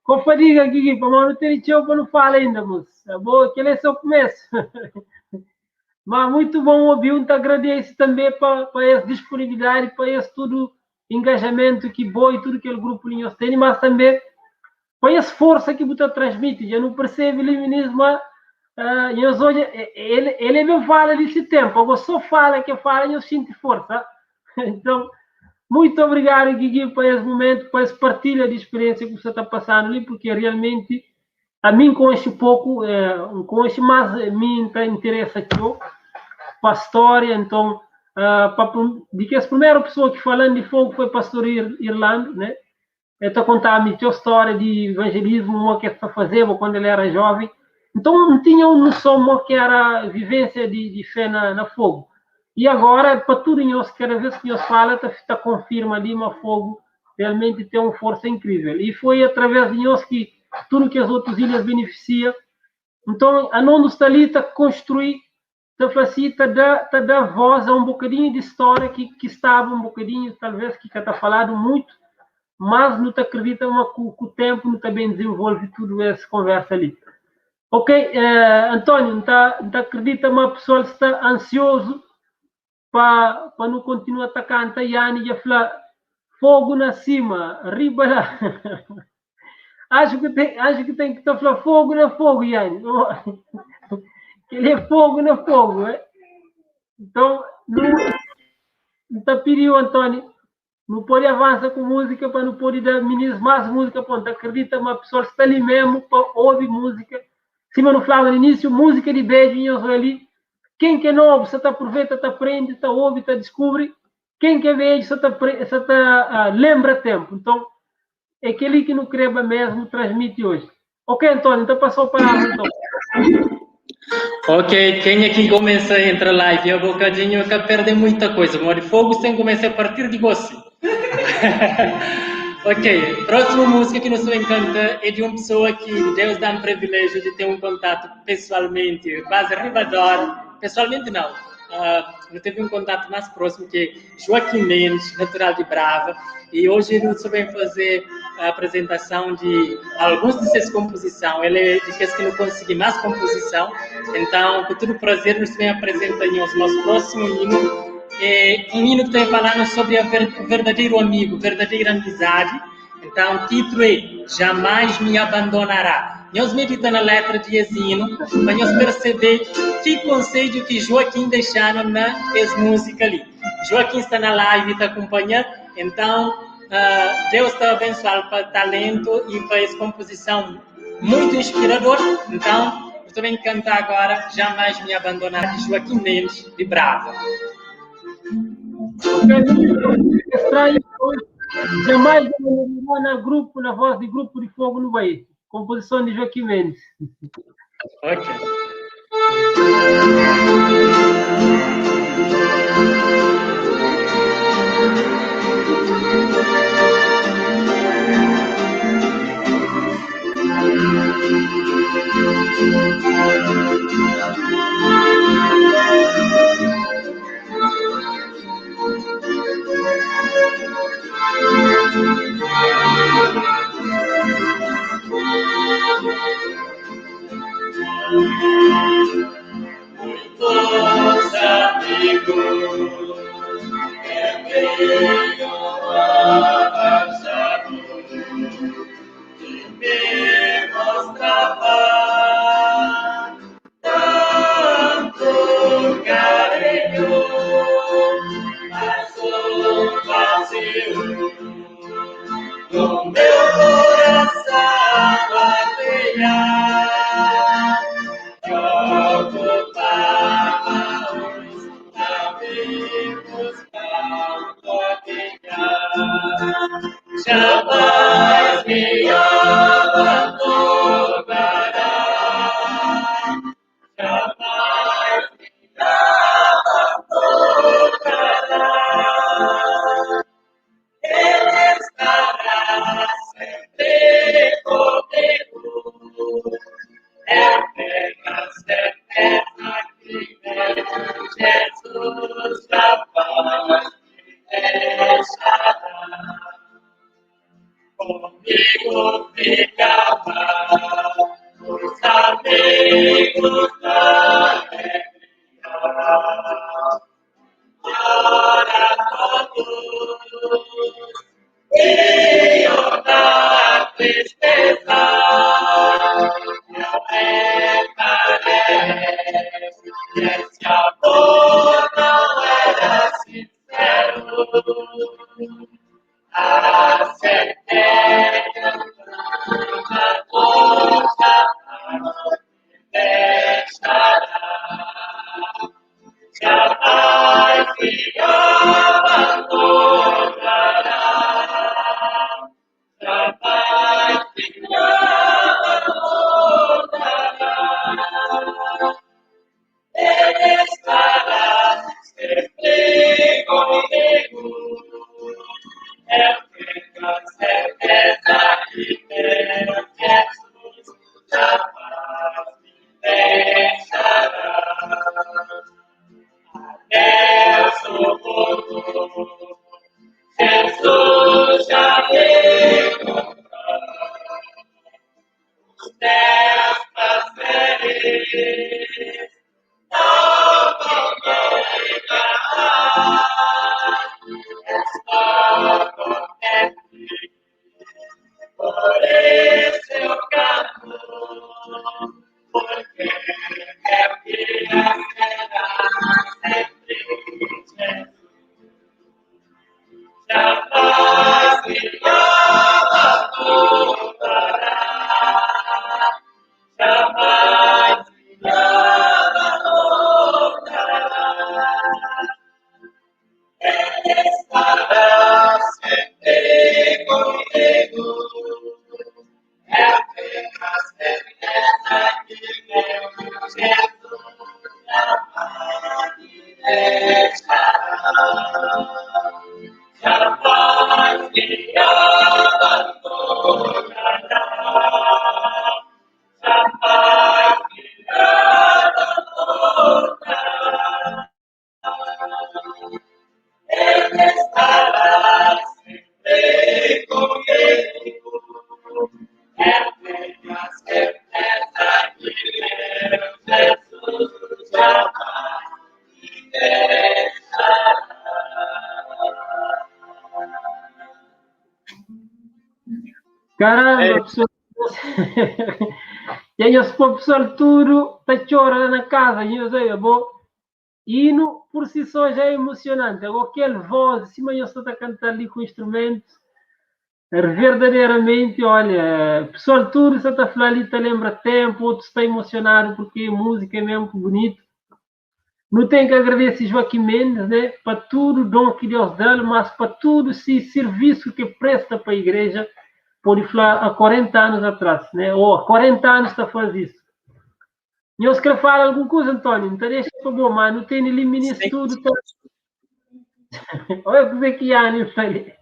Com fadiga, Guigui, para não ter tchau para não falar ainda, moço. É bom, aquele é só o começo. Mas muito bom ouvir, um te agradeço também para essa disponibilidade, para esse tudo engajamento que bom e tudo que o grupo Linhos tem, mas também para essa força que você transmite. Eu não percebo o iluminismo, ele não fala desse tempo, agora só fala que fala e eu sinto força. Então, muito obrigado, Guigui, por esse momento, por essa partilha de experiência que você está passando ali, porque realmente a mim conhece pouco, conhece, mas a mim tá interessa aqui, para a história. Então, de que a primeira pessoa que falando de fogo foi o pastor Irlando, né? Ele está contando a sua história de evangelismo, o que ele fazia quando ele era jovem. Então, não tinha uma noção do que era a vivência de fé na fogo. E agora, para tudo em nós, cada vez que nós fala, tá confirma ali, mas fogo realmente tem uma força incrível. E foi através de nós que tudo que as outras ilhas beneficia. Então, a não está ali, tá construir, tá facilita, tá dá voz a um bocadinho de história que estava um bocadinho, talvez, que tá falado muito, mas não te acredita, mas com o tempo não também desenvolve tudo essa conversa ali. Ok, eh, António, N ta, N ta akredita ma pessoal sta ansioso pa, pa nu kontinua ta kanta. Yani dja fla fogo na sima, riba la. Acho que tem, acho que tem que ta fla fogo na fogo, Yani. Kel é fogo na fogo, eh? Então, nu, N ta pidi-u, António, Nu pode avansa ku múzika pa nu pode da minis más múzika pô. N ta akredita ma pesoal sta li mésmu pa obi múzika. Sima nu flaba na inísiu, múzika di bedju nhos oi li. Ken ki é nobu sa ta apruveta, ta prende, ta obi, ta diskubri. Ken ki é bedju sa ta sa ta lenbra ténpu. Nton, é kel-li ki nu kreba mésmu transmiti oji. Ok, António, N ta pasa-u palavra nton. Ok, kenha ki kumesa entra live a bokadinhu ka perde muita coisa, modi fogo sem kumesa a partir di gosi. Ok, próxima música que nós vamos cantar é de uma pessoa que Deus dá um privilégio de ter um contato pessoalmente, quase ribador, pessoalmente não, uh, eu teve um contato mais próximo que é Joaquim Mendes, natural de Brava, e hoje ele vem fazer a apresentação de alguns de suas composições. Ele é de que não consegui mais composição, então, com todo prazer, nos vem apresentar o nosso próximo hino. É um hino que tem falando sobre o verdadeiro amigo, verdadeira amizade. Então, o título é Jamais Me Abandonará. Nós medita na letra de esse hino, para nós perceber que conselho que Joaquim deixaram na essa música ali. Joaquim está na live e está acompanhando, então uh, Deus está abençoando para talento e para essa composição muito inspiradora. Então, eu também cantar agora Jamais Me Abandonar, de Joaquim Mendes, de Brava. Estranho, Jamais Me Abandonará na grupo, na voz de Grupo de Fogo no Bahia. Composição de Joaquim Mendes. Ok. Muitos amigos eu tenho alcançado que me mostrava tanto carinho, mas o vazio do meu coração havia que ocupava os amigos não tinha. Jamais me abandonará, jamais me abandonará. Ele estará sempre comigo. Eu tenho a certeza que meu Jesus jamais me deixará. Comigo ficava os amigos da alegria. Para todos iam na tristeza. Eu reparei que esse amor não era sincero. Aceitei uma jamais me deixará. Jamais me abandonará. Jamais me abandonará. Caramba, É. pessoal. E aí, os pessoal tudo tá chora lá na casa, e eu sei, bom. Hino por si só já é emocionante. Agora, aquele voz, acima eu estou a cantar ali com instrumentos, verdadeiramente, olha, pessoal tudo está a falar ali, tá lembra tempo, outros está emocionado porque a música é mesmo bonito. Não tem que agradecer Joaquim Mendes, né, para tudo o dom que Deus dá, mas para tudo esse serviço que presta para a igreja, pode falar há 40 anos atrás, né, ou há 40 anos está fazendo isso. E eu quero falar alguma coisa, Antônio, não deixa para bom, mas não tem nem ministro tudo. Tá... Olha como é que há, né, falei.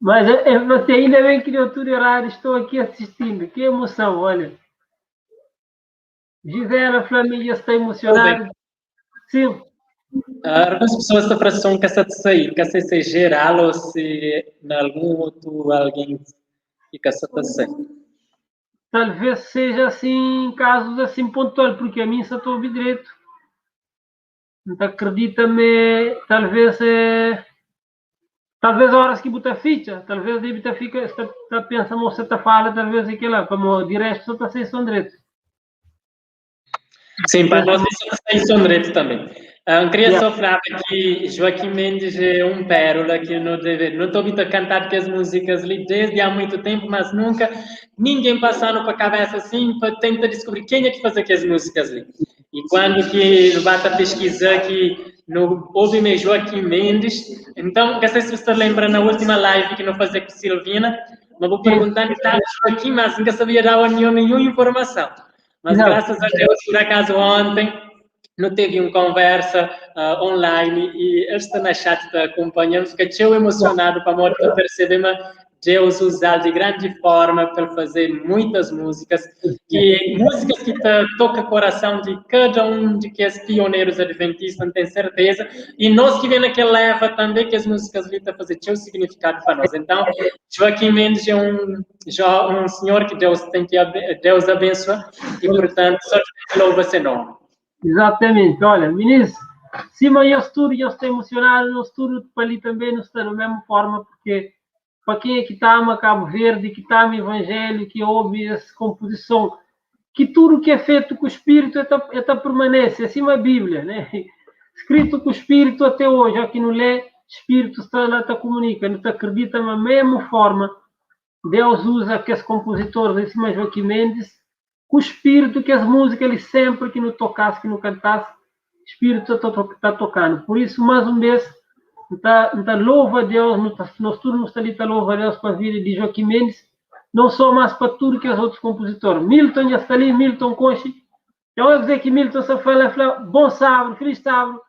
Mas é, você ainda bem que deu tudo errado, estou aqui assistindo. Que emoção, olha. Gisela Flamengo está emocionada. Sim. Algumas pessoas da fração que está sair, que se é geral ou se em algum outro alguém fica só sair. Talvez seja assim, casos assim pontual, porque a mim só estou a ouvir direito. Então acredita-me, talvez é, talvez horas que bota ficha, talvez deve estar fica, está, está pensando, você está fala, talvez aquela, como de resto só está sem som direito. Sim, para nós isso está sem som direito também. Eu queria só falar que Joaquim Mendes é um pérola que não deve, não estou ouvindo cantar que as músicas ali desde há muito tempo, mas nunca ninguém passando para a cabeça assim para tentar descobrir quem é que faz aquelas músicas ali. E quando que bate a pesquisar que no ouve me Joaquim Mendes, então, não sei se você lembra na última live que não fazia com Silvina, mas vou perguntar tá Joaquim, mas nunca sabia dar nenhuma informação. Mas Não. graças a Deus, por acaso ontem, não teve uma conversa online e ele está na chat tá acompanhando, fica tão emocionado para morte perceber, mas Deus usar de grande forma para fazer muitas músicas, que músicas que te toca o coração de cada um de que é pioneiros adventistas, não tenho certeza, e nós que vem naquela leva também, que as músicas ali tá fazer seu significado para nós. Então, Joaquim Mendes é um senhor que Deus tem que Deus abençoa, e portanto, só que louva seu nome. Exatamente. Olha, ministro, se amanhã estudo e eu estou emocionado, no estudo para ali também não está da mesma forma, porque para quem é que está ama Cabo Verde, que está no Evangelho, que ouve essa composição, que tudo que é feito com o Espírito permanece, acima da Bíblia, né? Escrito com o Espírito até hoje, aqui não lê, Espírito está lá, tá comunica, não te acredita, mas da mesma forma, Deus usa aqueles compositores, em cima Joaquim Mendes, com o Espírito que as músicas, ele sempre que não tocasse, que não cantasse, o Espírito tá tá tocando. Por isso, mais uma vez, tá louva a Deus, não tá, nós tudo nos tá ali, tá louva a Deus para a vida de Joaquim Mendes, não só mais para tudo que os outros compositores. Milton já está ali, Milton Conche. Eu vou dizer que Milton só fala, fala, bom sábado, feliz sábado.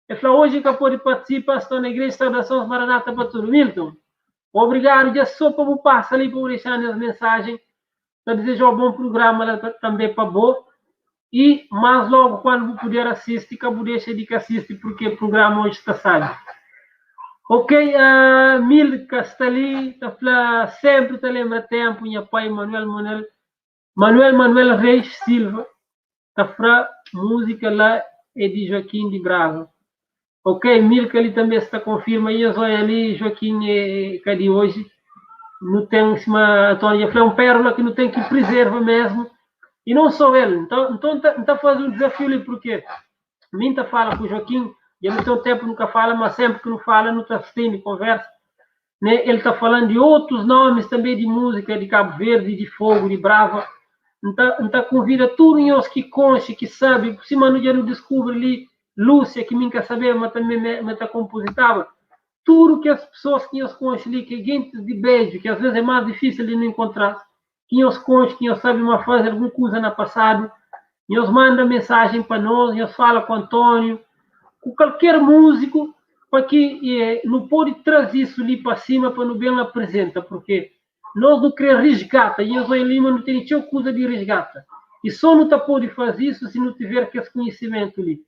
Ele falou, hoje que eu pude participar, estou na igreja, saudações Maranata para tudo. Milton, obrigado, já só para o passar ali, para deixar as mensagens. Para desejar um bom programa lá também para boa. E mais logo, quando vou poder assistir, que eu vou deixar de que assiste, porque o programa hoje está sábio. Ok, a Milka está ali, tá falando, sempre te lembra tempo, minha pai Manuel, Manuel, Manuel, Manuel Reis Silva, tá falando, música lá é de Joaquim de Bravo. Ok, Milka ali também está confirma, e eu ali, Joaquim é, é de hoje. Nu ten, sima António dja fla, é un pérola ki nu ten ki prizerva mesmu. E non só el. Nton, nton N ta faze un dizafiu li, purke mi N ta fala ku Joaquim, dja nu ten un tenpu nu ka fala, ma senpri ki nu fala nu ta stende konversa, ne? El ta falan di otus nomis tanbe di múzika di Kabu Verdi, di Fogu, di Brava. N ta, N ta konvida tudu nhos ki konxe, ki sabe, sima nu dja nu diskubri li Lúcia, ki mi N ka sabeba ma tanbe ma ta konpozitaba, tudu kes pesoas ki nhos konxe li, ki é gentis di bedju, ki asves é más difísil di nu inkontra-s, ki nhos konxe, ki nhos sabe ma faze algun kuza na pasadu, nhos manda mensajen pa nos, nhos fala ku António, ku kalker múziku, pa ki nu pode traze isu li pa sima pa nu ben aprizenta, purke nos nu kre risgata, i nhos odja li ma nu tene txeu kuza di risgata, i so nu ta pode faze isu si nu tiver kes kunhisimentu li,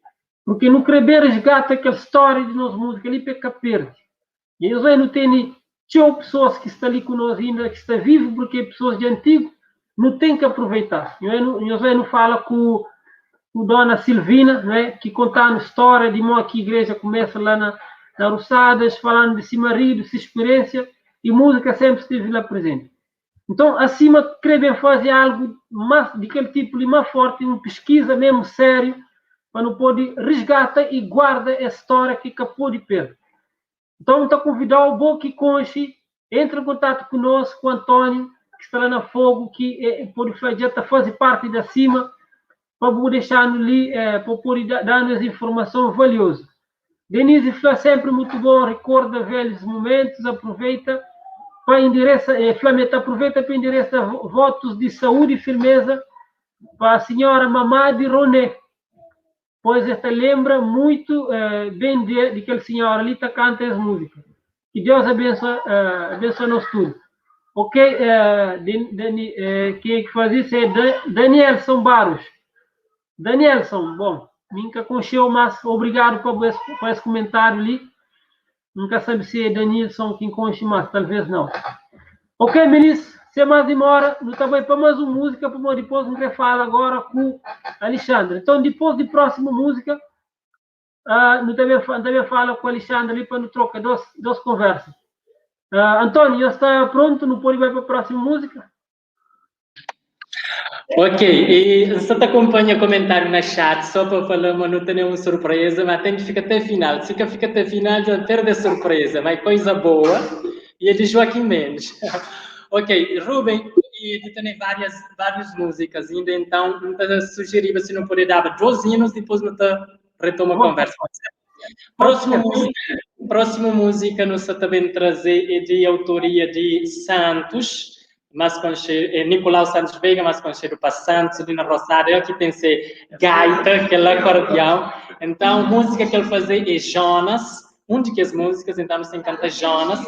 purke nu kre ben risgata kel stória di nos múzika li pa e ka perde. I nhos odja nu tene txeu pesoas ki sta li ku nos inda, ki sta vivu, purke é pesoas di antigu, nu ten ki aproveita. Nhos odja nu fala ku ku dona Silvina, não é, ki konta-nu stória di mo ki igreja kumesa la na na Rusadas, falando di si maridu, si spiriensia, i múzika senpri stevi la prezenti. Nton, asima kre ben faze algu mas di kel tipu li, mas forti, un piskiza mesmu sériu, pa nu pode risgata i guarda es stória ki ka pode perde. Nton, N ta konvida-u, bo ki konxe, entra en kontatu ku nos, ku António, ki sta la na Fogu, ki e pode fla dja ta faze parti di asima, pa bu dexa-nu li, pa bu pode da-nu es informason valiozu. Denise fla senpri mutu bon rikorda velhus mumentus, aproveita pa indiresa, e fla ma e ta aproveita pa indiresa votus di saúdi i firmeza pa sinhora mamá di Roné, pois e ta lenbra muitu ben di kel sinhora li ta kanta es múzika. Ki Deus abensua abensua nos tudu. Ok, Dani, kenha ki faze isu é Danielson Barros. Danielson, bon, mi N ka konxe-u, mas obrigadu pa bu es pa es kumentáriu li. N ka sabe si é Danilson ki N konxe, mas talvês nau. Ok, minis, sen más dimora, nu ta bai pa más un múzika, pamodi dipôs N kre fala agóra ku Alixandre. Nton, dipôs di prósimu múzika, nu ta ben N ta ben fala ku Alixandre li pa nu troka dôs dôs konversa. António, nhos sta prontu? Nu pode bai pa prósimu múzika? Ok, e N sta ta konpanha komentáriu na chat só pa fala ma nu tene un surpreza, ma ten ki fika te final. Si ka fika te final, dja perde surpreza, ma é koisa boa e é di Joaquim Mendes. Ok, Ruben, e nu tene várias, várius músikas inda, então N ta sujeriba si nu pode daba dôs hinos, dipôs nu ta retoma konversa. Pode ser? Próximo música, próximo música nu sta ta ben traze é di autoria di Santos, mas konxe, é Nicolau Santos Veiga, mas konxedu pa Santos, li na Rosada, el ki ten se gaita, kel akordião. Então, música que el faze é Jonas, um di kes músicas, então nu ten kanta Jonas.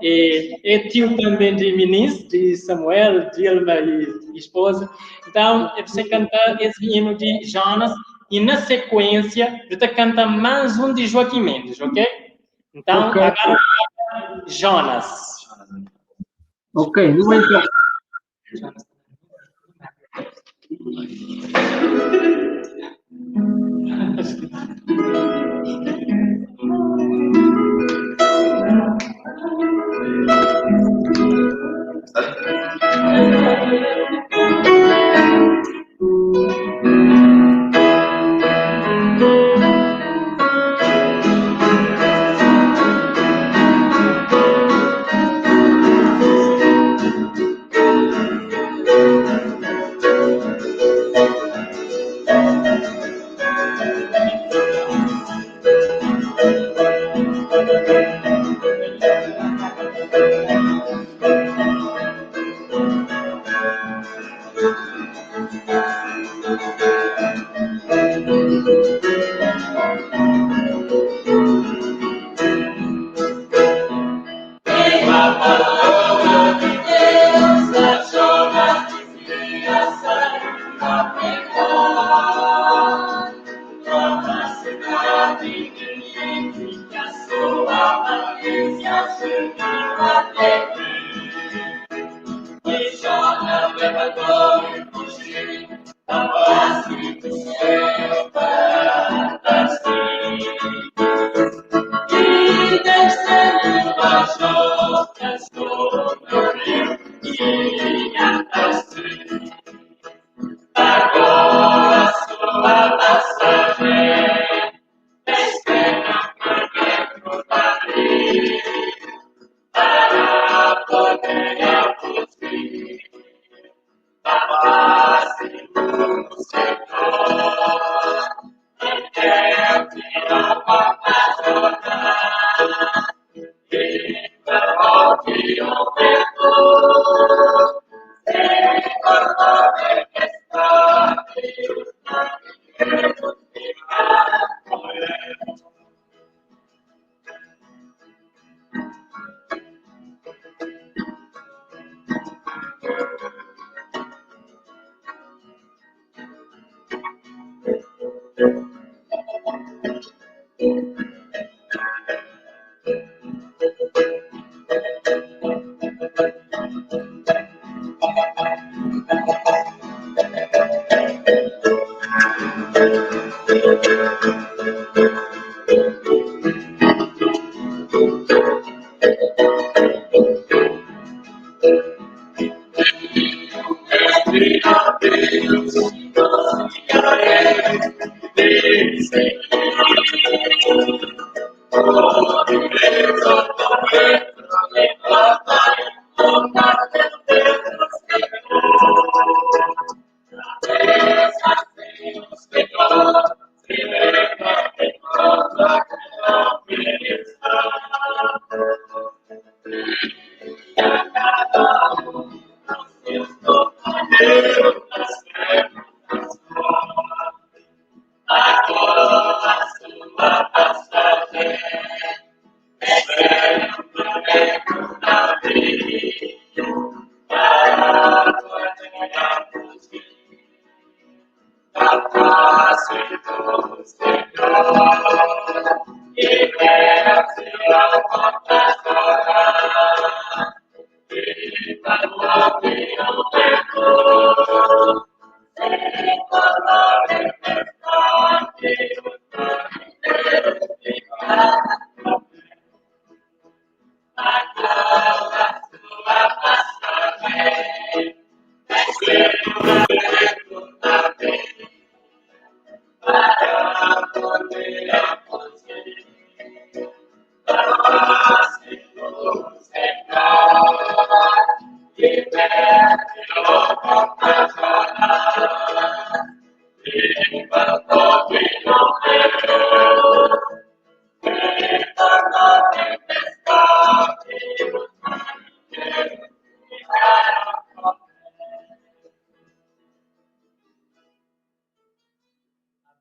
É, é tio também de minis, de Samuel, Dilma e esposa. Então, é você canta esse hino de Jonas e na sequência eu te canta mais um de Joaquim Mendes, ok? Então, Ok. agora Jonas. Ok, nu bai então. Jonas.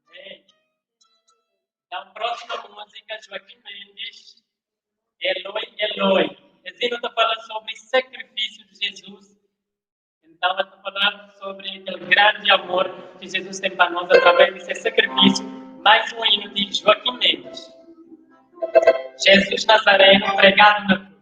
Amém. Então, próxima música, Joaquim Mendes, Eloi, Eloi. Esse hino está falando sobre sacrifício de Jesus. Então, está falando sobre aquele grande amor que Jesus tem para nós através desse sacrifício. Mais um hino de Joaquim Mendes. Jesus Nazareno pregado na cruz.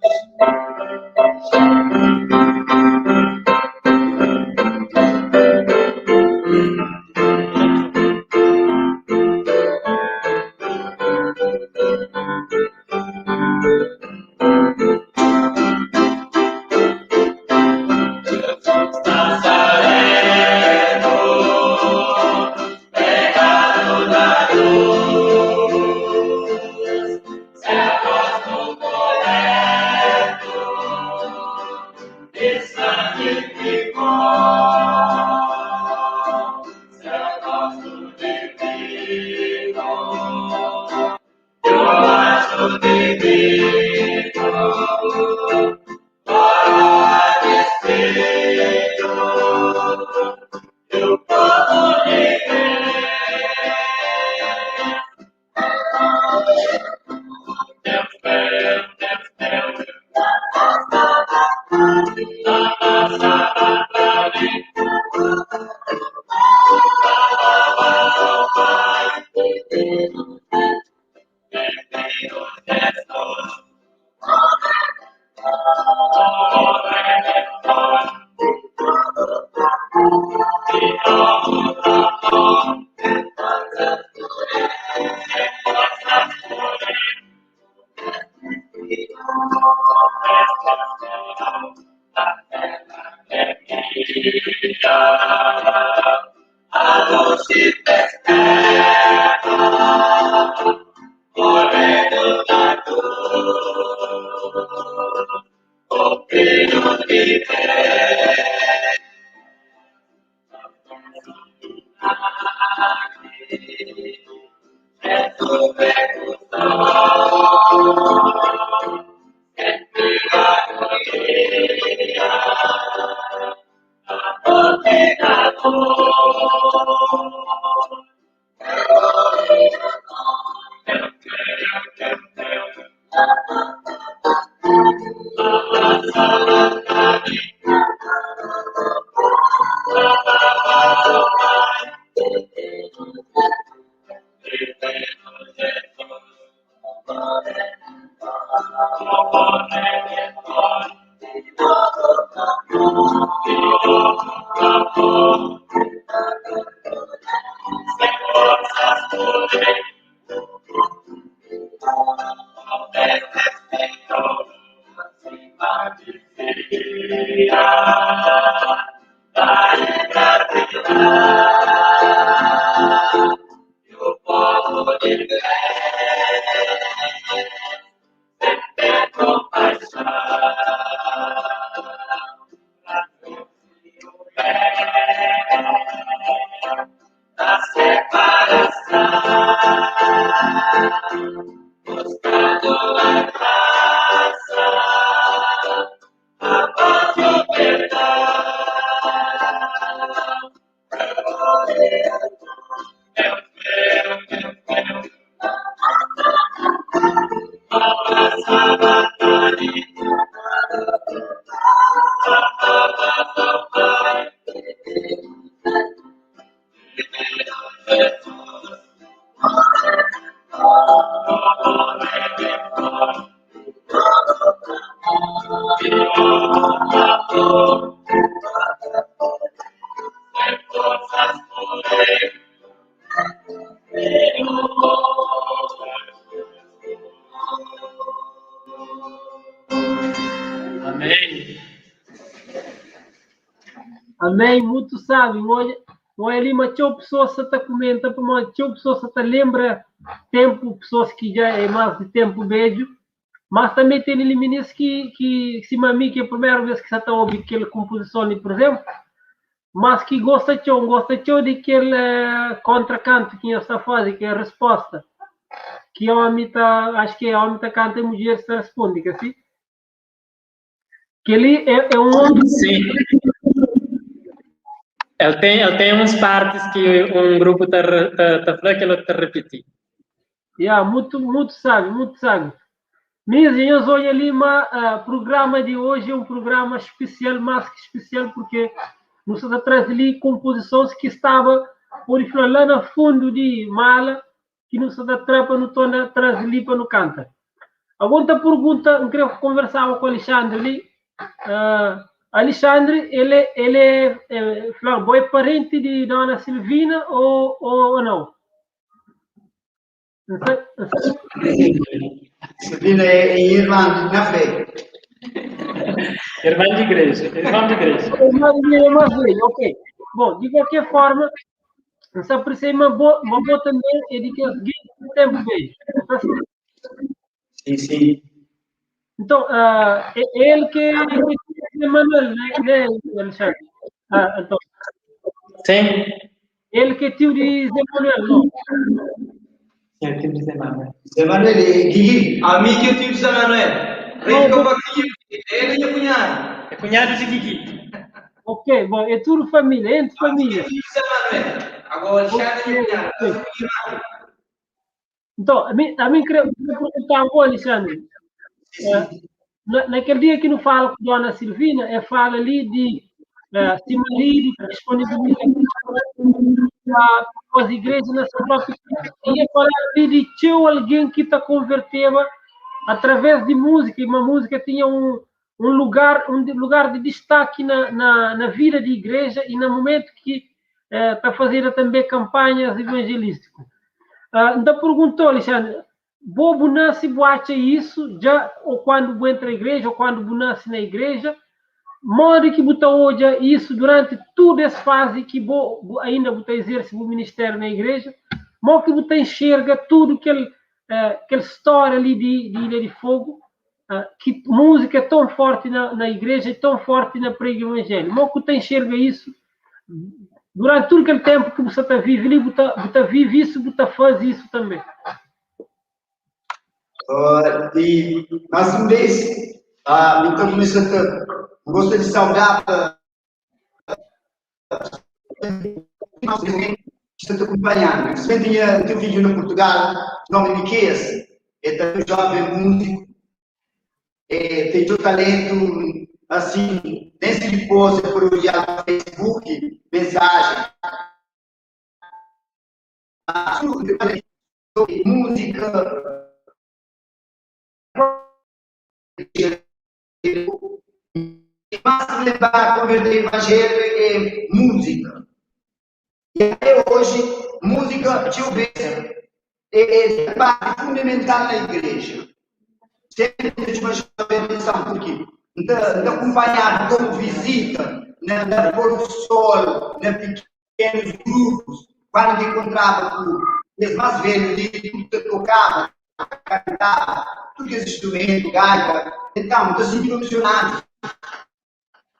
Amém. Amém. Muito sábio. Olha, olha ali, mas tinha pessoas que está comenta, mas tinha pessoas que está lembra tempo, pessoas que já é mais de tempo beijo, mas também tem ali meninos que, que se mami que é a primeira vez que você está ouvindo aquela composição ali, por exemplo, mas que gosta de gosta de aquele contracanto que está fazendo, que é a resposta. Que homem tá, acho que é homem tá canta e mulher está responde, que assim? Que ele é, é um outro. Sim. Ele tem, ele tem umas partes que um grupo está tá, tá falando que ele está repetindo. Yeah, muito, muito sábio, muito sábio. Minhas senhores, olha Lima, o programa de hoje é um programa especial, mais que especial, porque nos traz ali composições que estava por lá no fundo de mala, que nos atrapa no tona traz ali para no canta. Agora pergunta, eu queria conversar com o Alexandre ali. Alexandre, ele, ele é, é, é parente de Dona Silvina ou, ou, ou não? Silvina é, é irmã na fé. Irmã de igreja, irmã de igreja. Irmã de igreja, ok. Bom, de qualquer forma, essa aprecia uma boa, uma boa também é de que as tempo beijo. Sim, sim. Então, é ele que é Manuel, né, né, Alexandre? Ah, então. Sim. Ele que é tio de Zé Manuel, não? Sim, é tio de Zé Manuel. Zé Manuel é Guigui. A mim que é tio de Zé Manuel. Rei ele é cunhado. É cunhado de Guigui. Ok, bom, é tudo família, entre família. Tio de Zé Manuel. Agora, Alexandre é cunhado. Então, a mim, a mim queria perguntar ao Alexandre. Na, naquele dia que não fala com Dona Silvina, é fala ali de se marido disponibiliza para as igrejas na sua própria e ia falar ali de tinha alguém que te converteu através de música, e uma música tinha um, um lugar um lugar de destaque na, na, na vida de igreja e no momento que está fazendo também campanhas evangelísticas. Então perguntou, Alexandre, bobo nasce boate isso já ou quando entra na igreja ou quando nasce na igreja? Modi ki bu ta odja isu duranti tudu es fazi ki bo bu ainda bu ta izersi bu ministériu na igreja? Mo ki bu ta inxerga tudu kel kel stória li di di Ilha di Fogu ki múzika é ton forti na na igreja e ton forti na prega ivanjéliu? Mo ku ta inxerga isu duranti tudu kel ténpu ki bu sa ta vive li bu ta bu ta vive isu bu ta fazi isu tanbe? Uh, e mais um vez, uh, então começa a gosto de saudar está te acompanhando. Se tinha teu filho no Portugal, nome Miqueias, é também um jovem músico, é, tem seu talento, assim, nem se depois por olhar no Facebook, mensagem. Música, mais levar a converter evangelho é música. E até hoje, música, deixa eu ver, é, é parte fundamental na igreja. Sempre te uma atenção, porque não acompanhado como visita, na, na pôr do sol, na pequenos grupos, quando encontrava com os mais velhos ali, tudo tocava, cantava, tudo esse instrumento, gaita. Então, estou sentindo emocionado.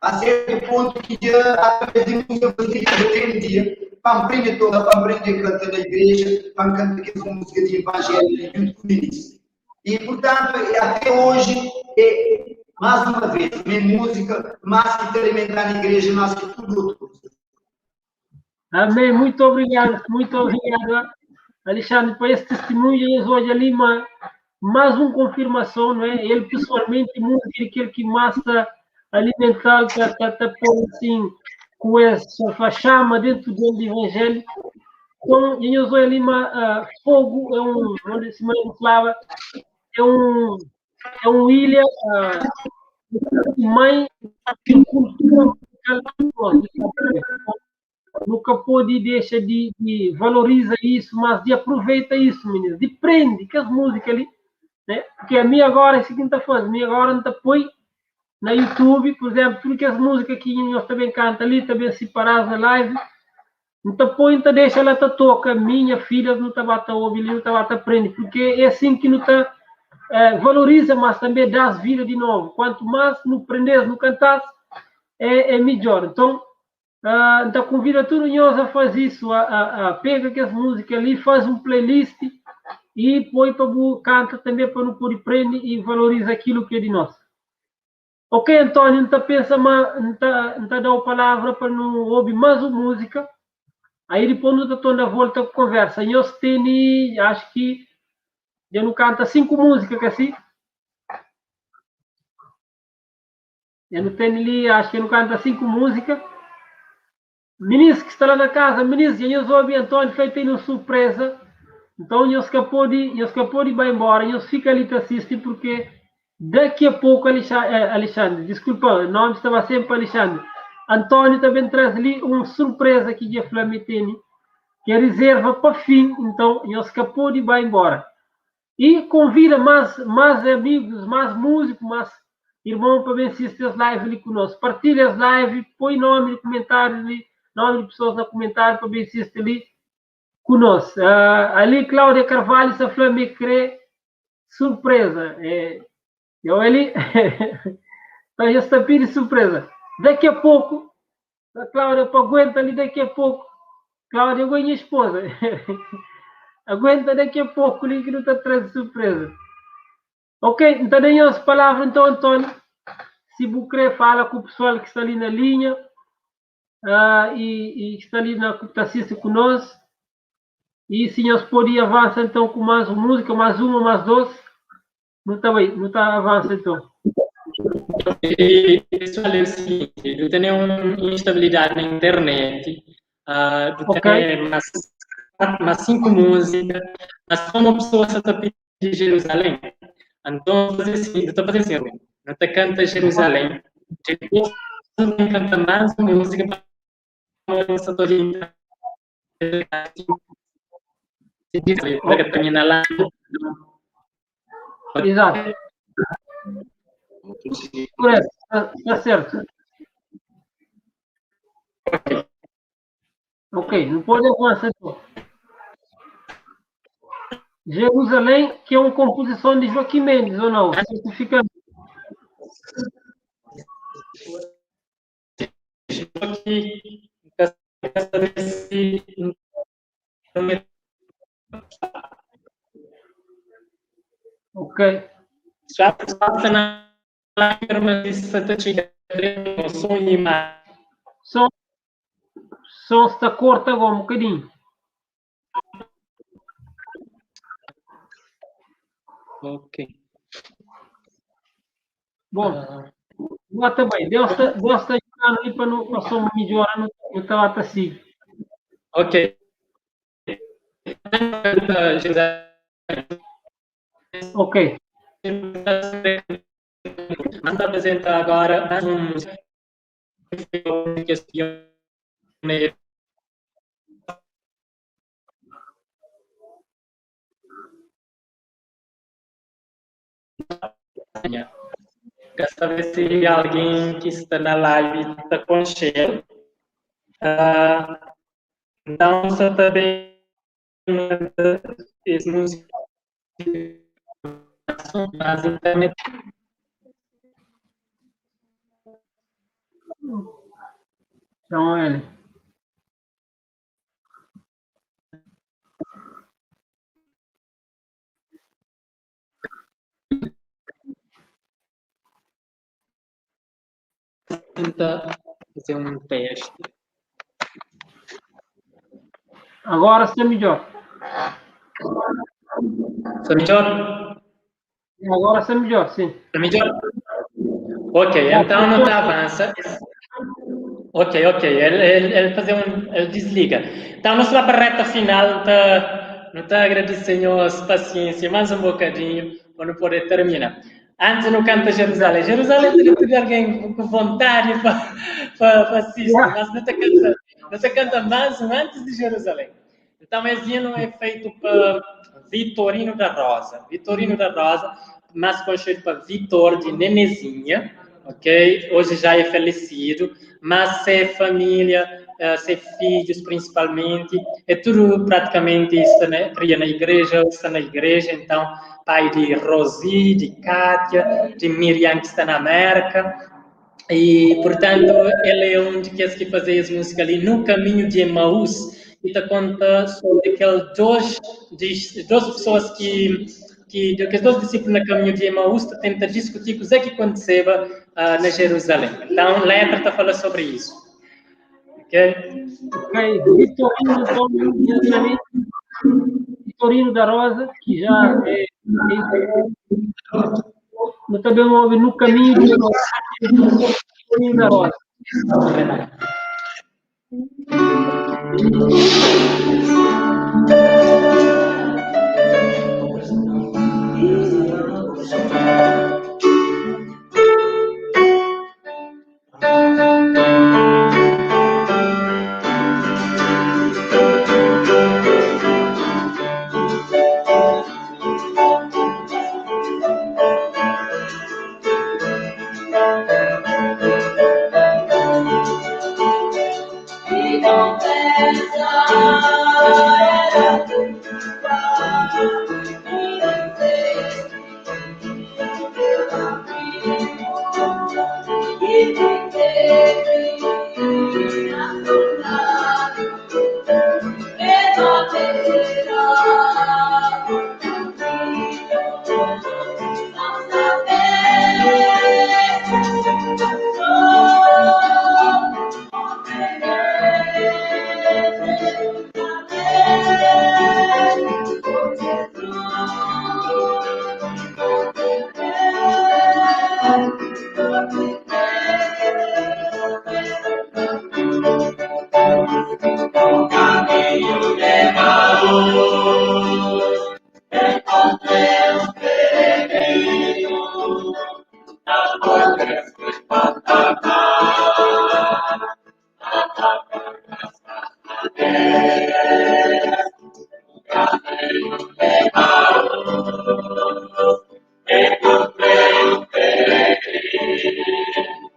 A certo ponto que já, através de música, você aprendia, para aprender toda, para aprender a cantar na igreja, para cantar aquelas músicas de evangelho junto com eles. E, portanto, até hoje, é, mais uma vez, minha música, mais que te alimentar na igreja, mais que tudo outro. Amém. Muito obrigado, muito obrigado, Alexandre, por esse testemunho. E hoje ali uma, mais uma confirmação, não é? Ele pessoalmente, muito aquele que massa alimentar, tá, tá, tá assim, com essa chama dentro dele do Evangelho. Então, em Lima, uh, fogo é um, onde se falava, é um, é um ilha uh, mãe de cultura nunca pode deixa de, de valoriza isso, mas de aproveita isso, menino, de prende que as músicas ali, né? Porque a minha agora é a seguinte fase, a minha agora não te põe na YouTube, por exemplo, tudo que as músicas que nós também canta ali, também se parar na live, não te põe, não te deixa ela te toca, minha filha não te bate ouvir, não te bate aprende, porque é assim que não te é, valoriza, mas também dá as vida de novo. Quanto mais não prendes, não cantas, é, é melhor. Então, uh, então convido a todos nós a fazer isso, a, a, a pega aquelas músicas ali, faz um playlist e põe para canta também para não poder prender e valoriza aquilo que é de nós. Ok, Antônio, não pensa, não tá dando a palavra para não ouvir mais uma música. Aí depois não tá na volta com conversa. Nós tem, acho que já não canta cinco músicas que assim. Já não tem ali, acho que não canta cinco músicas. Ministro que está lá na casa, ministro, já nos ouve Antônio feito uma surpresa. Então, nós escapou de, nós escapou de vai embora, nós fica ali te assiste porque daqui a pouco Alexandre, desculpa, o nome estava sempre Alexandre. Antônio também traz ali uma surpresa que já Flamitene, que é reserva para fim, então nós escapou de vai embora. E convida mais, mais amigos, mais músicos, mais irmão para ver assistir as lives ali conosco. Partilha as lives, põe nome de comentário ali, nome de pessoas no comentário para ver assistir ali conosco. Uh, ali Cláudia Carvalho, se Flame crê, surpresa. É, eu ali, então já está pedindo surpresa. Daqui a pouco, a Cláudia, aguenta ali daqui a pouco. Cláudia, eu minha esposa. aguenta daqui a pouco ali que não está trazendo surpresa. Ok, então nem as palavras então, Antônio. Se você querer, fala com o pessoal que está ali na linha uh, e, e que está ali na que está assistindo conosco. E se nós podem avançar então com mais uma música, mais uma, mais duas. Não está bem, não está avança então. E, pessoal, é o seguinte, eu tenho uma instabilidade na internet, uh, eu okay. tenho mais, mais cinco músicas, mas como a pessoa só está pedindo Jerusalém, então fazer assim, eu estou fazendo assim, eu te canta Jerusalém, depois eu canta mais uma música para essa toda para terminar lá. Exato. Está certo. Ok, nu pode avansa então. Jerusalém, que é uma composição de Joaquim Mendes, ou não? Certificando. Joaquim, saber se Ok. Já passa na mas som e imagem. Som, som está corta agora um bocadinho. Ok. Bom, uh... também. Deus está Deus tá ajudando ali para não para som melhorar no no tá assim. Ok. Ok. Vamos apresentar agora mais um Quero saber se alguém que está na live está com cheiro. Então, você também esse música mas internet. Então, ele. Tenta fazer um teste. Agora está melhor. Está melhor? Agora está melhor, sim. Está melhor? Ok, então não tá avança. Ok, ok. Ele fazer um, ele desliga. Então, nós vamos para a reta final. Não tá agradecendo a paciência mais um bocadinho para não poder terminar. Antes não canta Jerusalém. Jerusalém tem que ter alguém com vontade para assistir, mas não te canta, não te canta mais um antes de Jerusalém. Então, esse hino é feito para Vitorino da Rosa. Vitorino da Rosa, mais conhecido para Vitor de Nenezinha, ok? Hoje já é falecido, mas é família, ser filhos principalmente, é tudo praticamente está na, cria na igreja, está na igreja, então pai de Rosi, de Kátia, de Miriam que está na América, e portanto ele é um de que fazia as músicas ali no caminho de Emaús, e te conta sobre aqueles dois pessoas que aqueles dois discípulos no caminho de Emaús tenta discutir o que é que aconteceu na Jerusalém. Então, a letra está falando sobre isso. Ok? Ok, Vitorino, então, Vitorino da Rosa, que já é. No também ouve no caminho de Vitorino da Rosa. Encontrei um peregrino.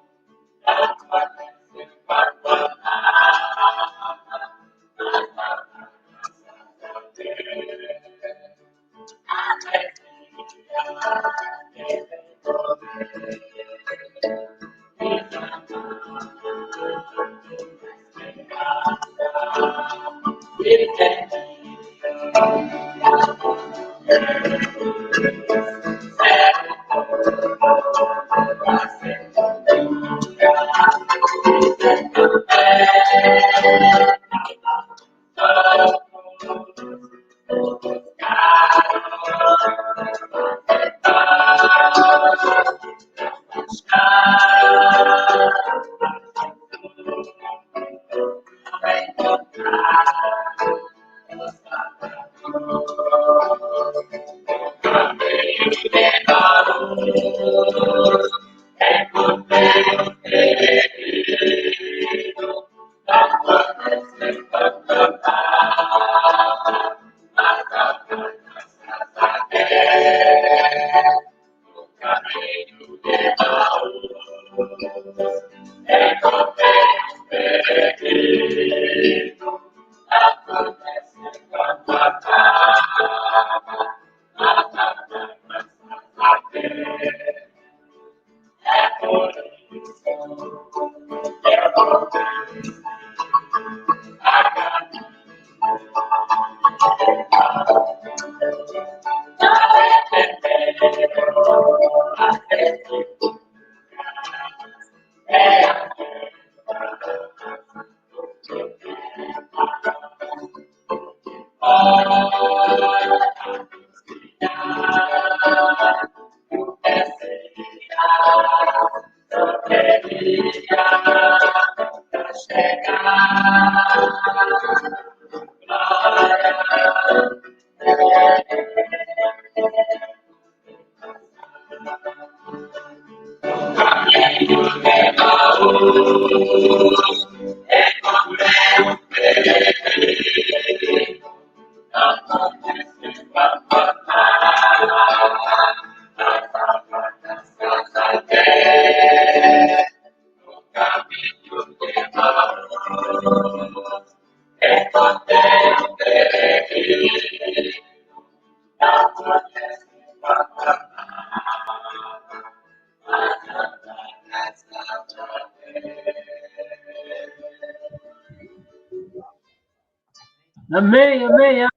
Amém, amém.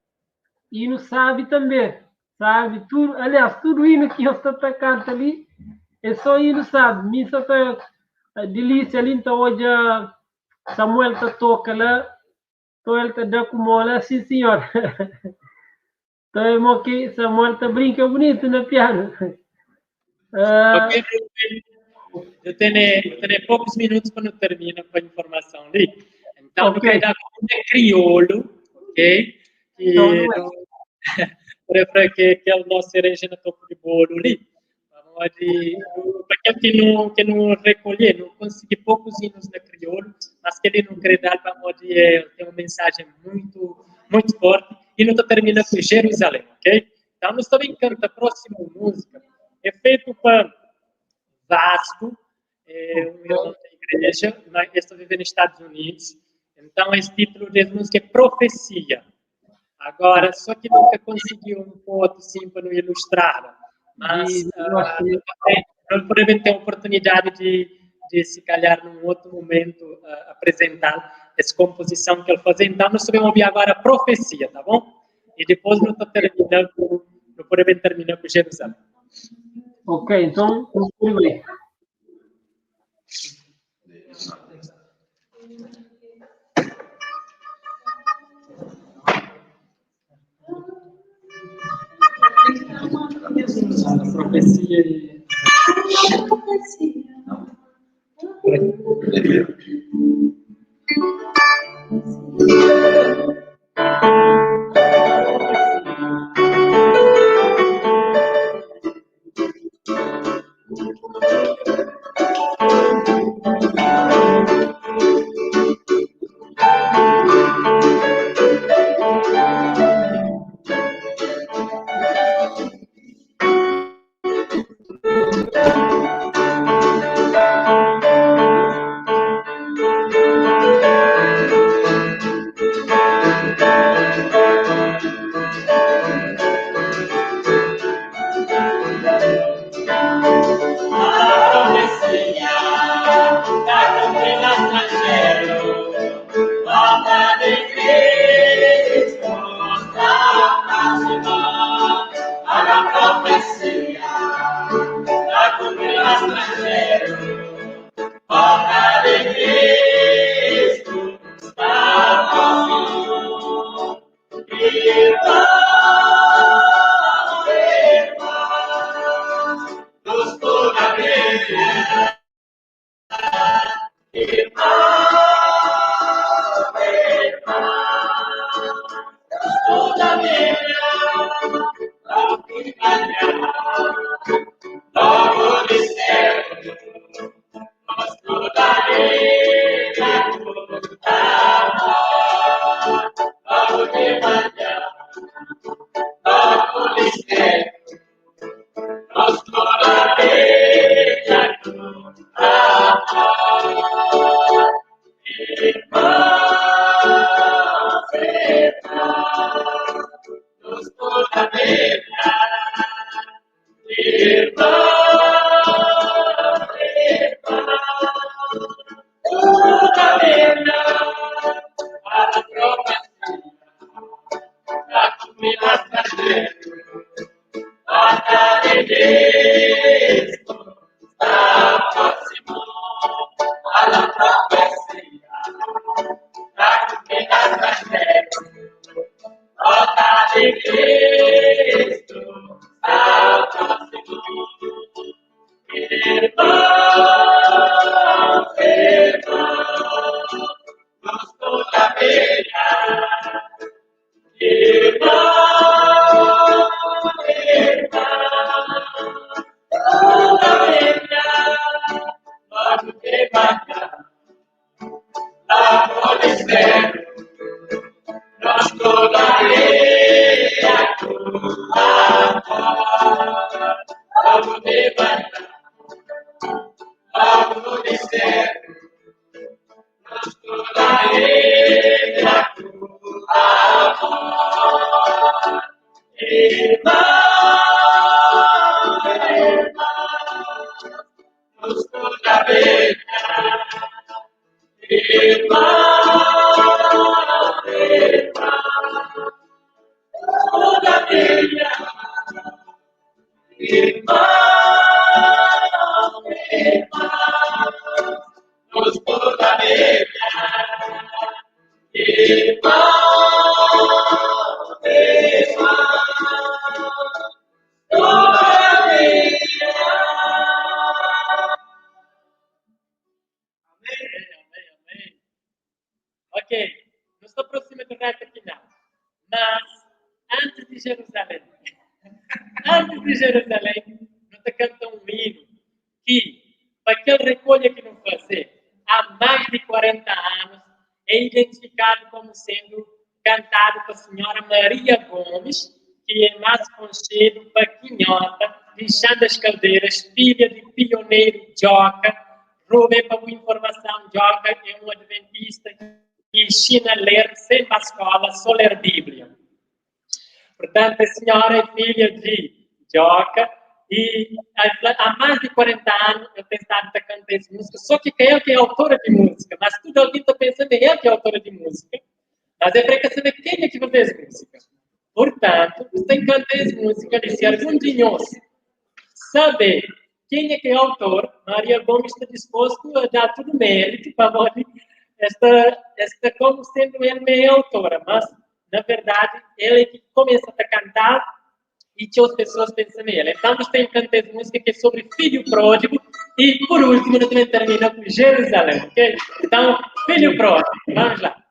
Hino sabe também, sabe tudo. Aliás, tudo hino que eu estou canta ali, é só hino sabe. Missa tá delícia ali, então hoje Samuel tá toca lá, então ele tá dando com mola, sim senhor. Então é que Samuel tá brinca bonito na piano. Ok, eu tenho poucos minutos para não terminar com a informação ali. Então, eu quero dar um crioulo, ok? Que Então, não é. para que aquele nosso cereja no topo de bolo ali. Para aquele que não recolher, não conseguir poucos hinos na crioulo, mas que ele não quer dar para poder ter uma mensagem muito, muito forte. E não termina com Jerusalém, ok? Então, nós também canta a próxima música. É feito para Vasco, é um irmão da igreja, mas está vivendo nos Estados Unidos. Então, esse título da música é Profecia. Agora, só que nunca conseguiu um foto assim para não ilustrar. Mas, E eu acho que nós podemos ter a oportunidade de, se calhar, num outro momento, apresentar essa composição que ele faz. Então, nós podemos ouvir agora a Profecia, tá bom? E depois nós terminamos com, nós podemos terminar com Jerusalém. Ok, então, tudo bem. A profecia e... Amém, amém. Ok, nós estamos próximo da reta final. Mas, antes de Jerusalém, antes de Jerusalém, nós canta um hino que, para aquele recolha que não fazer, há mais de 40 anos, é identificado como sendo cantado pela senhora Maria Gomes, que é mais conhecido para Quinhota, de Chã das Caldeiras, filha de pioneiro Joca. Rubem, para boa informação, Joca é um adventista que ensina a ler sem a escola, só ler Bíblia. Portanto, a senhora é filha de Joca e há mais de 40 anos eu tenho estado a cantar essa música, só que é ele que é autora de música, mas tudo alguém está pensando em ele que é autora de música, mas é para saber quem é que faz essa música. Portanto, você tem que cantar essa música e se algum de nós saber quem é que é autor, Maria Gomes está disposto a dar todo o mérito para esta, como sendo ele meio autora, mas na verdade ele é que começa a cantar e que as pessoas pensam nele. Então, nós temos que cantar essa música que é sobre filho pródigo e, por último, nós também termina com Jerusalém, ok? Então, filho pródigo, vamos lá.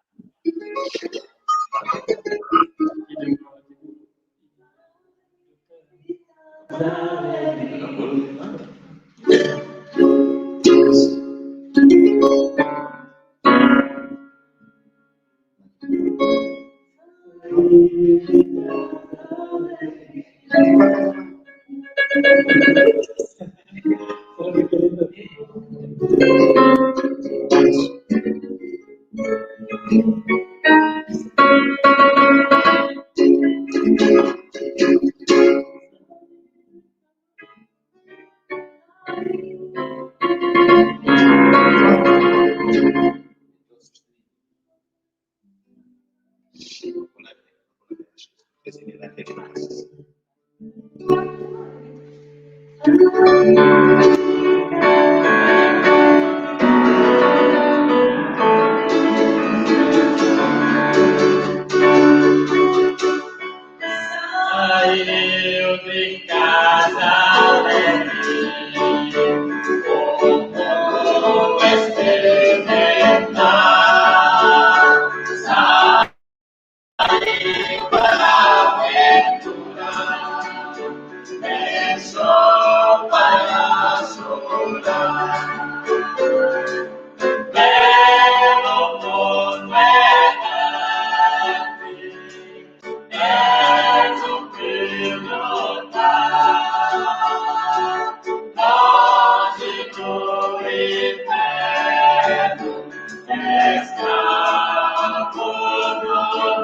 Saiu de casa alegre, como experimentar, saiu para a aventura, deixou para chorar. Pelo mundo errante, és o filho da longe do inferno, escravo do mal.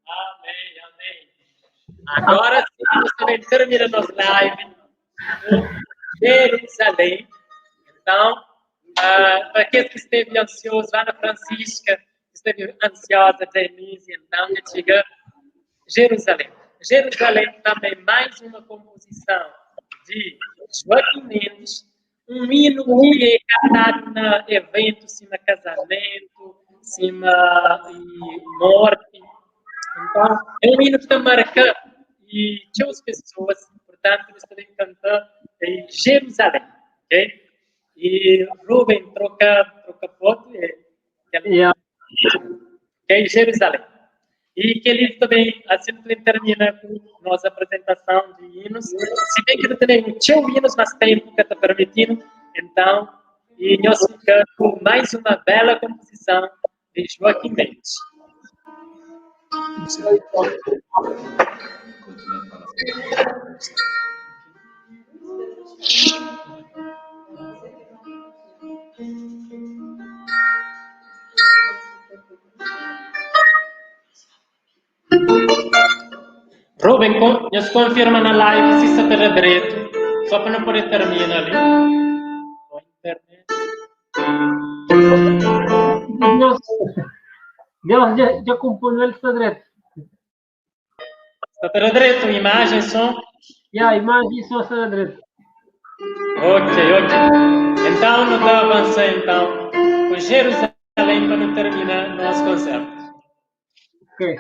Amém, amém. Agora sim, nós também termina nossa live com Jerusalém. Então, para aqueles que esteve ansioso, Ana Francisca, que esteve ansiosa, Denise, então, que chega Jerusalém. Jerusalém também mais uma composição de Joaquim Mendes, um hino que é cantado na evento, cima casamento, cima e morte. Então, é um hino que está marcando e tinha as pessoas, portanto, eles também cantam em Jerusalém, ok? E Rubem troca foto, Yeah. ok? Jerusalém. E que ele também, assim também termina com nossa apresentação de hinos. Se bem que também não tinha hinos, mas tempo que está permitindo. Então, e nós ficamos com mais uma bela composição de Joaquim Mendes. Ruben, nos confirma na live se está direito, só para não poder terminar ali. Com a internet. Deus já compõe ele está direito. Está direito, imagem, som. Yeah, imagem e som está direito. Ok, ok. Então, não está avançando, então, com Jerusalém para não terminar nosso concerto. Ok.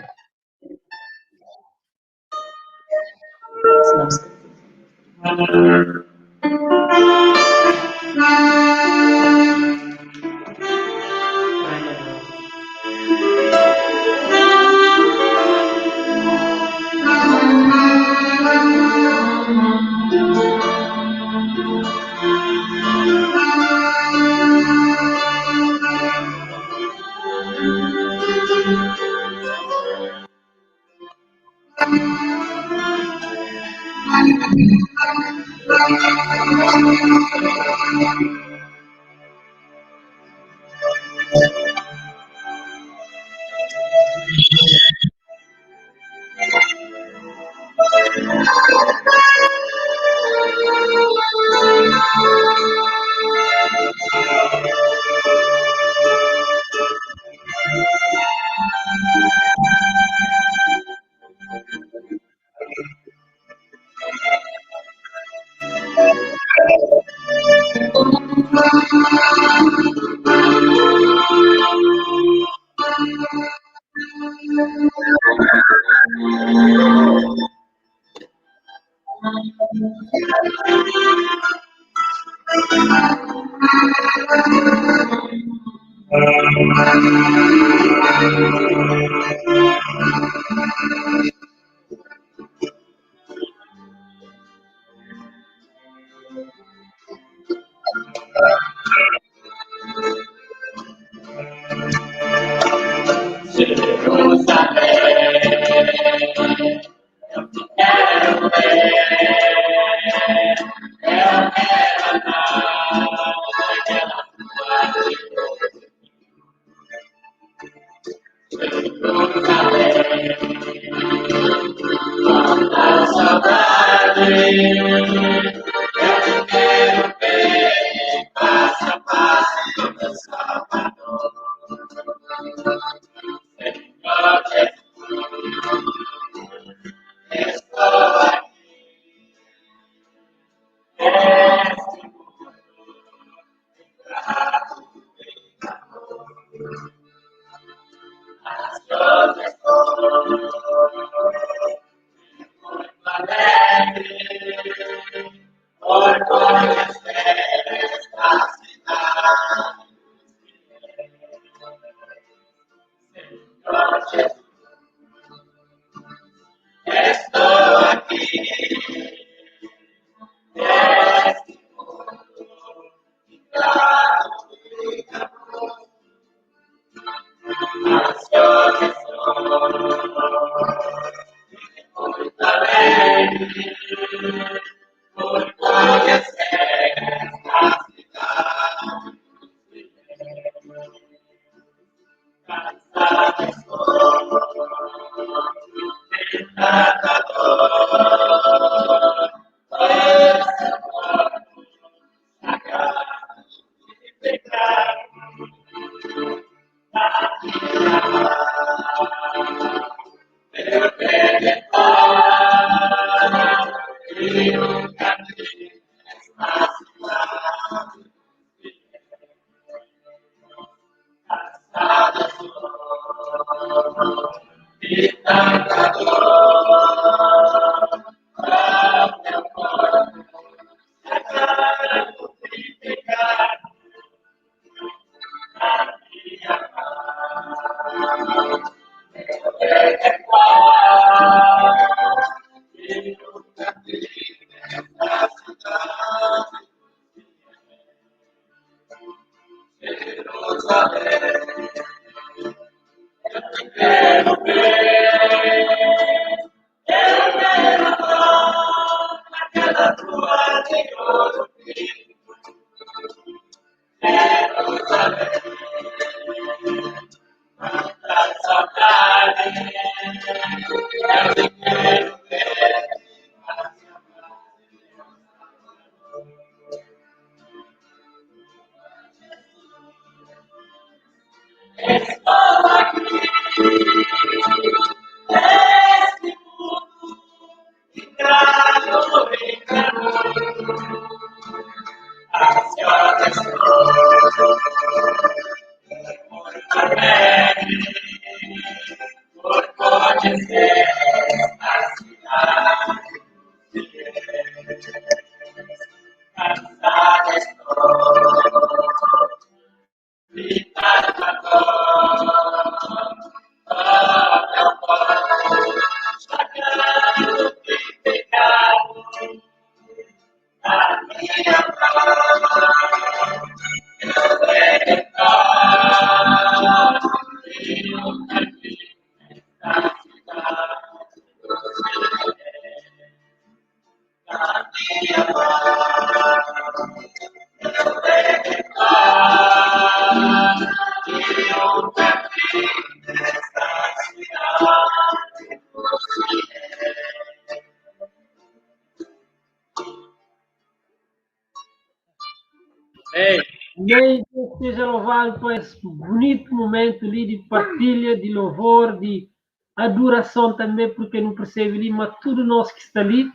Ei. Amém. Deus seja louvado por esse bonito momento ali de partilha, de louvor, de adoração também, porque não percebe ali, mas tudo nós que está ali,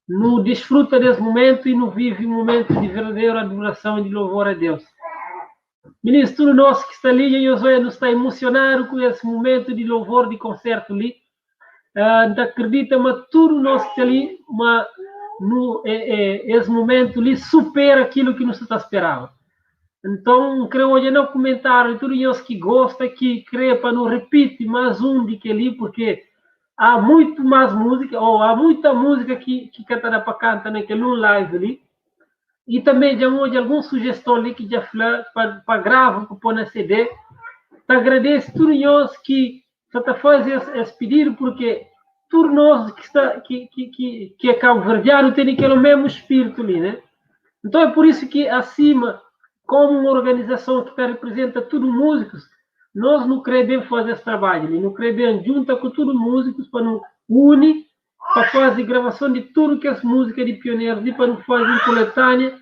no desfruta desse momento e no vive um momento de verdadeira adoração e de louvor a Deus. Ministro, tudo nós que está ali, e Josué nos está emocionado com esse momento de louvor, de concerto ali. Acredita, mas tudo nós que está ali, mas no, é, é, esse momento ali supera aquilo que nos está esperando. Então, creio hoje no comentário, tudo nós que gosta, que crê para não repetir mais um de que ali, porque há muito mais música, ou há muita música que canta para cantar naquele um live ali. E também já hoje alguma sugestão ali que já para gravar, para pôr na CD. Te agradeço tudo nós que só te faz esse pedido, porque tudo nós que está que é cabo-verdiano tem aquele mesmo espírito ali, né? Então é por isso que acima, como uma organização que representa todos os músicos, nós não queremos bem fazer esse trabalho ali, não queremos bem junta com todos os músicos para nos unir, para fazer gravação de tudo que as músicas de pioneiros e para não fazer uma coletânea,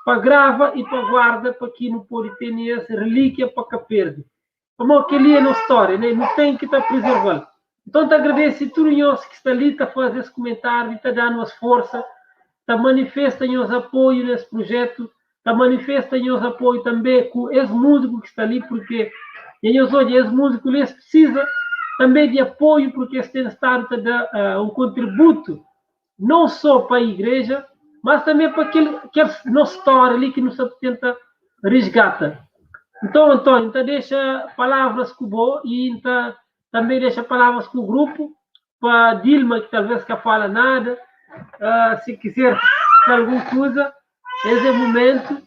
para gravar e para guarda, para que não pode ter essa relíquia para que perde. Como aquele é na história, né? Não tem que estar preservando. Então, te agradeço tudo nós que está ali, está fazendo esse comentário, está dando as força, está manifestando os apoio nesse projeto, está manifestando os apoio também com esse músico que está ali, porque e hoje, esse músico eles precisa também de apoio, porque eles têm estado a dar um contributo, não só para a igreja, mas também para aquele nossa história ali que nos tenta resgata. Então, Antônio, então deixa palavras com o Bo e então, também deixa palavras com o grupo, para Dilma, que talvez que fala nada, se quiser alguma coisa, esse é o momento.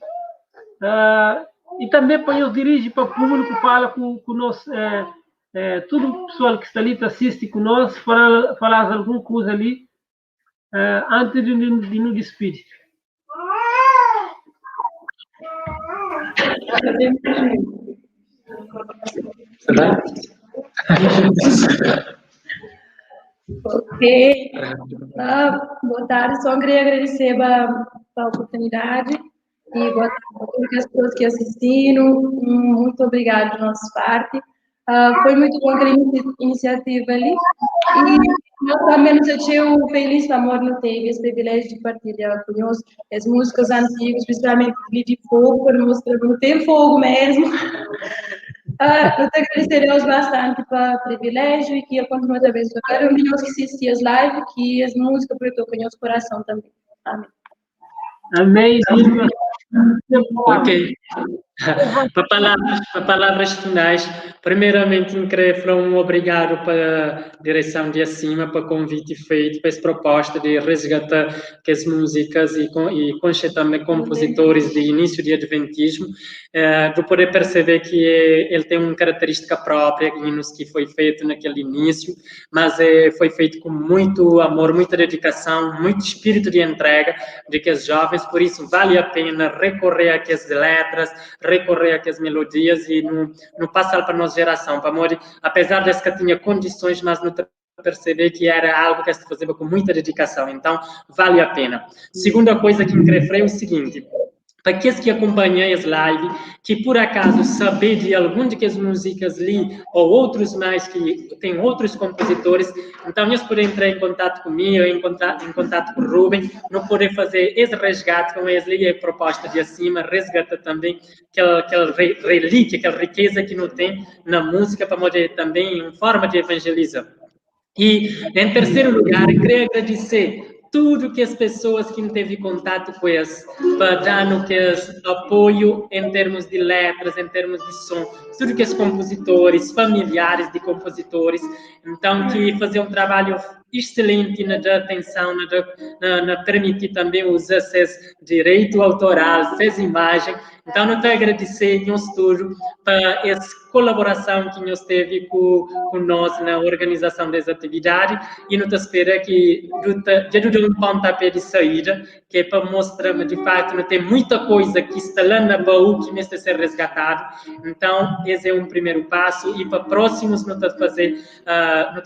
E também para eu dirigir para o público, fala com nós, todo o pessoal que está ali, que assiste com nós, falar alguma coisa ali. Antis di nu dispidi. Ok. Boa tarde, só queria agradecer a oportunidade e boa tarde a todas as pessoas que assistiram. Muito obrigado da nossa parte. Foi muito bom aquela iniciativa ali. E nós também nos achou feliz, amor, não teve esse privilégio de partilhar conosco as músicas antigas, principalmente de fogo, para mostrar que não tem fogo mesmo. Eu te agradeceremos bastante pelo privilégio e que ele continue a abençoar cada um de nós que assistia as lives, que as músicas para com nosso coração também. Amém. Amém. Ok. Para palavras finais, primeiramente, eu queria falar um obrigado para a direção de acima, para o convite feito, para essa proposta de resgatar que as músicas e conhecer também compositores de início de adventismo, de poder perceber que ele tem uma característica própria, hinos que foi feito naquele início, mas foi feito com muito amor, muita dedicação, muito espírito de entrega de que os jovens, por isso vale a pena recorrer àquelas letras, recorrer àquelas melodias e não passar para a nossa geração, para morrer, apesar de que tinha condições, mas não perceber que era algo que se fazia com muita dedicação, então vale a pena. Segunda coisa que me queria é o seguinte, para aqueles que acompanham as lives, que por acaso saber de algum de que as músicas li, ou outros mais que tem outros compositores, então eles podem entrar em contato comigo, em contato com o Rubem, não poder fazer esse resgate com eles ali, a proposta de acima, resgata também aquela relíquia, aquela riqueza que não tem na música, para poder também uma forma de evangelizar. E, em terceiro lugar, eu queria agradecer tudo que as pessoas que não teve contato com eles, para dar no que as apoio em termos de letras, em termos de som, tudo que os compositores, familiares de compositores, então que fazer um trabalho excelente na atenção, na permitir também usar seus direito autoral, suas imagens. Então, não te agradecer nós tudo para essa colaboração que nós teve com nós na organização dessa atividade e não te espera que já deu um pontapé de saída, que é para mostrar que, de fato, não tem muita coisa que está lá na baú que merece ser resgatado. Então, esse é um primeiro passo e para próximos não te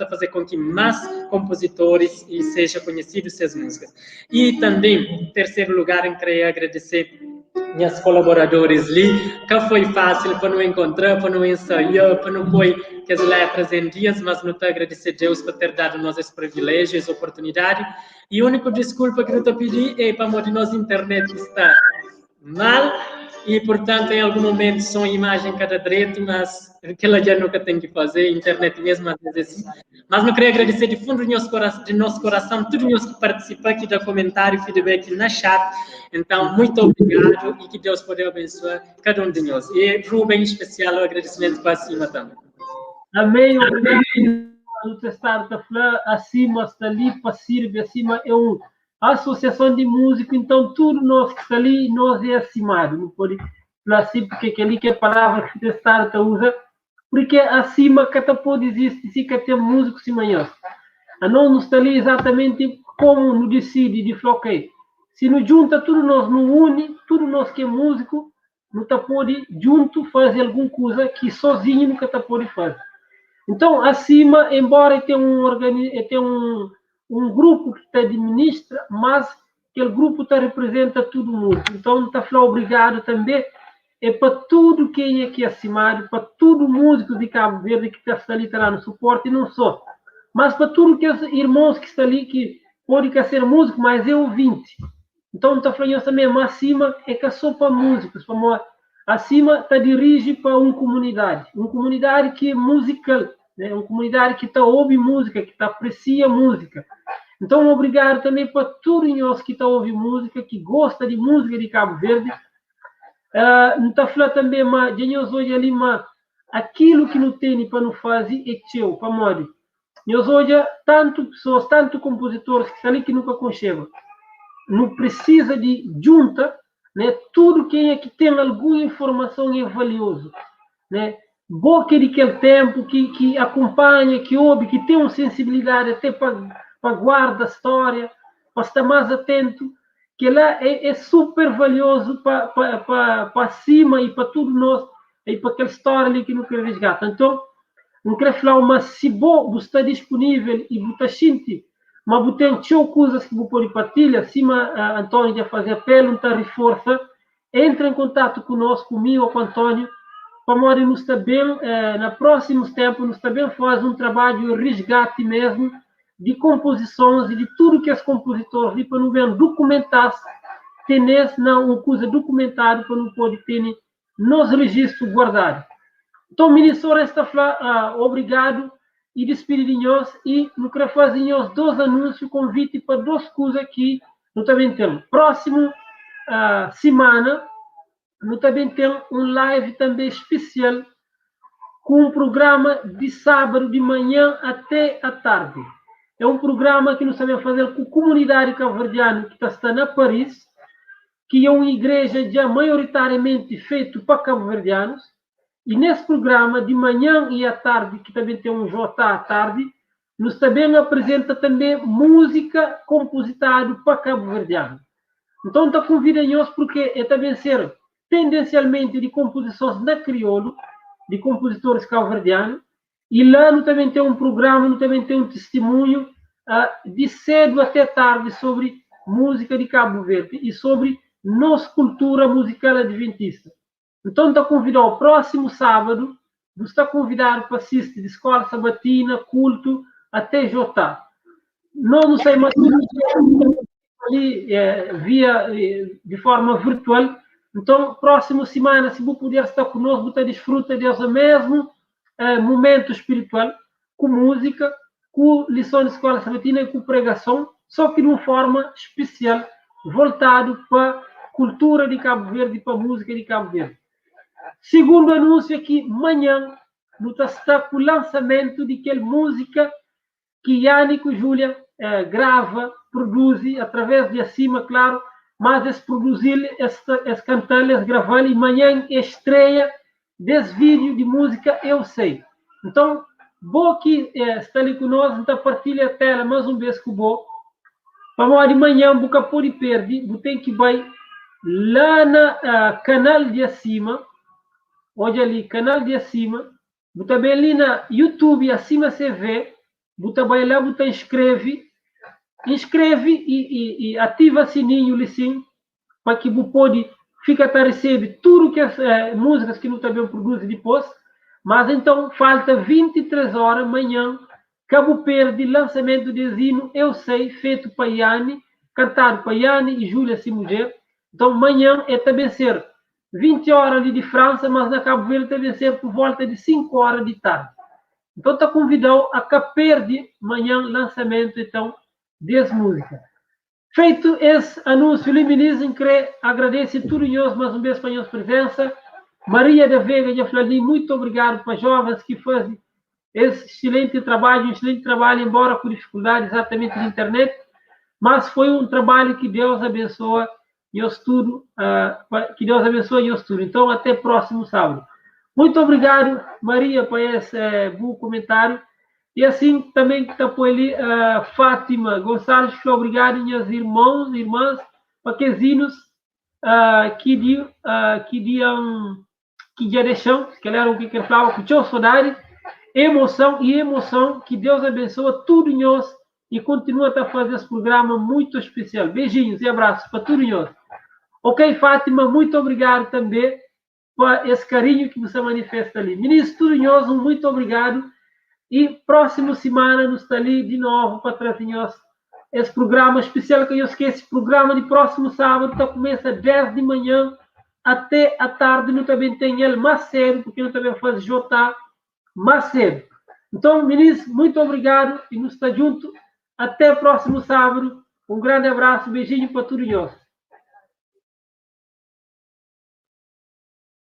fazer com que mais compositores e seja conhecido suas músicas. E também, em terceiro lugar, eu queria agradecer minhas colaboradores ali, que foi fácil para não encontrar, para não ensaiar, para não pôr que as letras em dias, mas não te agradecer a Deus por ter dado nós esse privilégio, essa oportunidade. E a única desculpa que eu te pedi é para a nossa internet está mal e, portanto, em algum momento som e imagem cada direito, mas aquela já nunca tem que fazer, internet mesmo, às vezes assim. Mas não queria agradecer de fundo de nosso coração, todos nós que participam, que dão comentário, feedback na chat. Então, muito obrigado e que Deus possa abençoar cada um de nós. E Rubem, em especial, o agradecimento para cima também. Amém, obrigado. O testado está falando, acima está ali, para Sírbia, acima é uma associação de músicos, então tudo nós que está ali, nós é acimado. Não pode falar assim, porque aquele que é a palavra que o testado usa, porque acima que até pode existir, se que tem músico se manhã. A não está ali exatamente como no decide de falar, ok, se não junta tudo nós, não une, tudo nós que é músico, não tá pode junto fazer alguma coisa que sozinho nunca tá pode fazer. Então, acima, embora tenha um grupo que te administra, mas aquele grupo te representa todo mundo. Então, tá falando obrigado também é para tudo quem é aqui acima, para todo músico de Cabo Verde que está ali, está lá no suporte, e não só, mas para tudo que os irmãos que estão ali, que pode ser músico, mas é ouvinte. Então, está falando também, mas acima é que é só para músicos, para acima está dirige para uma comunidade que é musical, né? Uma comunidade que está ouve música, que tá aprecia música. Então, obrigado também para todos nós que está ouvindo música, que gosta de música de Cabo Verde. Não está falando também, mas nós hoje ali, mas aquilo que não tem para não fazer é teu, para morrer. Nós hoje, tanto pessoas, tanto compositores que estão ali que nunca concebem. Não precisa de junta, né? Tudo quem é que tem alguma informação é valioso, né? Boca de aquele tempo que acompanha, que ouve, que tem uma sensibilidade até para guarda a história. pa sta más atentu. Kel-la é, é super valiozu pa, pa, pa, pa sima i pa tudu nos i pa kel stória li ki nu krê resgata. Nton, N krê fla-u ma si bo bu sta dispunível i bu ta xinti ma bu ten txeu kuzas ki bu pode partilha, sima António dja faze apelu, N ta riforsa, entra en kontatu ku nos, ku mi ô ku António, pamodi nu sta ben, na prósimus ténpu, nu sta ben faze un trabadju risgati mesmu di konpozisons i di tudu kes konpozitoris li pa nu ben dukumenta-s, tene-s na un kuza dukumentadu pa nu pode tene nos rejistu guardadu. Nton, ministru ora es ta fla obrigadu i dispidi di nhos i nu kre faze nhos dos anúnsiu, konviti pa dos kuza ki nu ta ben ten. Prósimu simana nu ta ben ten un live tanbe spesial ku un prugrama di sábadu di manhan ate a tardi. É un prugrama ki nu sta ben faze-l ku kumunidadi kabuverdianu ki ta sta na Paris, ki é un igreja dja maioritariamenti fetu pa kabuverdianus, i nes prugrama di manhan i a tardi, ki ta ben ten un JA a tardi, nu sta ben aprizenta tanbe múzika konpozitadu pa kabuverdianu. Nton, N ta konvida nhos purke e ta ben ser tendensialmenti di konpozisons na kriolu, di konpozitoris kabuverdianu, i la nu ta ben ten un prugrama, nu ta ben ten un tistimunhu di sedu ate tardi sobri múzika di Kabu Verdi i sobri nos kultura muzikal adventista. Nton, N ta konvida-u prósimu sábadu, bu sta konvidadu pa sisti di Skóla Sabatina, kultu, ate Jotá. Nos nu sai ma tudu ali via di forma virtual. Nton, prósimu simana, si bu puder sta ku nos, bu ta disfruta des mesmu mumentu spiritual, ku múzika, ku lison di Skóla Sabatina i ku pregason, só ki di un forma spesial, voltadu pa kultura di Kabu Verdi, pa múzika di Kabu Verdi. Sigundu anúnsiu é ki manhan nu ta sta ku lansamentu di kel múzika ki Yanni ku Júlia grava, produzi, através di Asima, klaru, mas es produzi-l, es es kanta-l, es grava-l i manhan é estreia des vídiu di múzika Eu Sei. Nton, bo ki sta li ku nos, N ta partilha tela más un bês ku bo, pamodi manhan bu ka pode perde, bu ten ki bai la na kanal di Asima, odja li, kanal di Asima, Bu ta ben li na YouTube Acima CV, bu ta bai la bu ta inskreve, inskreve i i i ativa sininhu li sin pa ki bu pode fika ta resebe tudu kes múzikas ki nu ta ben produzi dipôs. Mas então falta 23 óra manhan, ka bu perde lansamentu des hinu Eu Sei fetu pa Yanni, kantadu pa Yanni i Júlia si mudjer. Então manhan e ta ben ser 20 óra li di Fransa, mas na Kabu Verdi ta ben ser pur volta di 5 óra di tardi. Nton ta konvida-u a ka perde manhan lansamentu então des múzika. Feitu es anúnsiu li, minis, N kre agradese tudu nhos mas un bes pa nhos prezensa. Maria da Veiga dja fla li, muitu obrigadu pa jovens ki faze es exsilenti trabadju, un exsilenti trabalhu, enbora ku difikuldadi izatamenti di internet, mas foi un trabalhu ki Deus abensoa nhos tudu, ki Deus abensoa nhos tudu. Então, até próximo sábado. Muito obrigado, Maria, pa es bu comentário. E assim também ta poi li Fátima Gonçalves fla obrigado nhas irmãos e irmãs pa kes hinos ki di ki dia ki dja dexam, se calhar o ki kel flaba ku txeu sodadi, emoção e emoção, ki Deus abençoa tudo nhos e continua ta faze es programa muito especial. Beijinhos e abraços pa tudo nhos. Ok Fátima, muito obrigado també pa es carinho ki bu sta manifesta li. Minis, tudo nhos um muito obrigado e próximo semana nu sta li di novo pa traze nhos es programa especial. Ka nhos skese, programa di próximo sábado ta começa 10 di manhã até a tarde, nu ta ben ten el más cedo, porque nu ta ben faze jotá más cedo. Então, minis, muito obrigado e nu sta junto até próximo sábado. Um grande abraço, beijinho pa tudo nhos.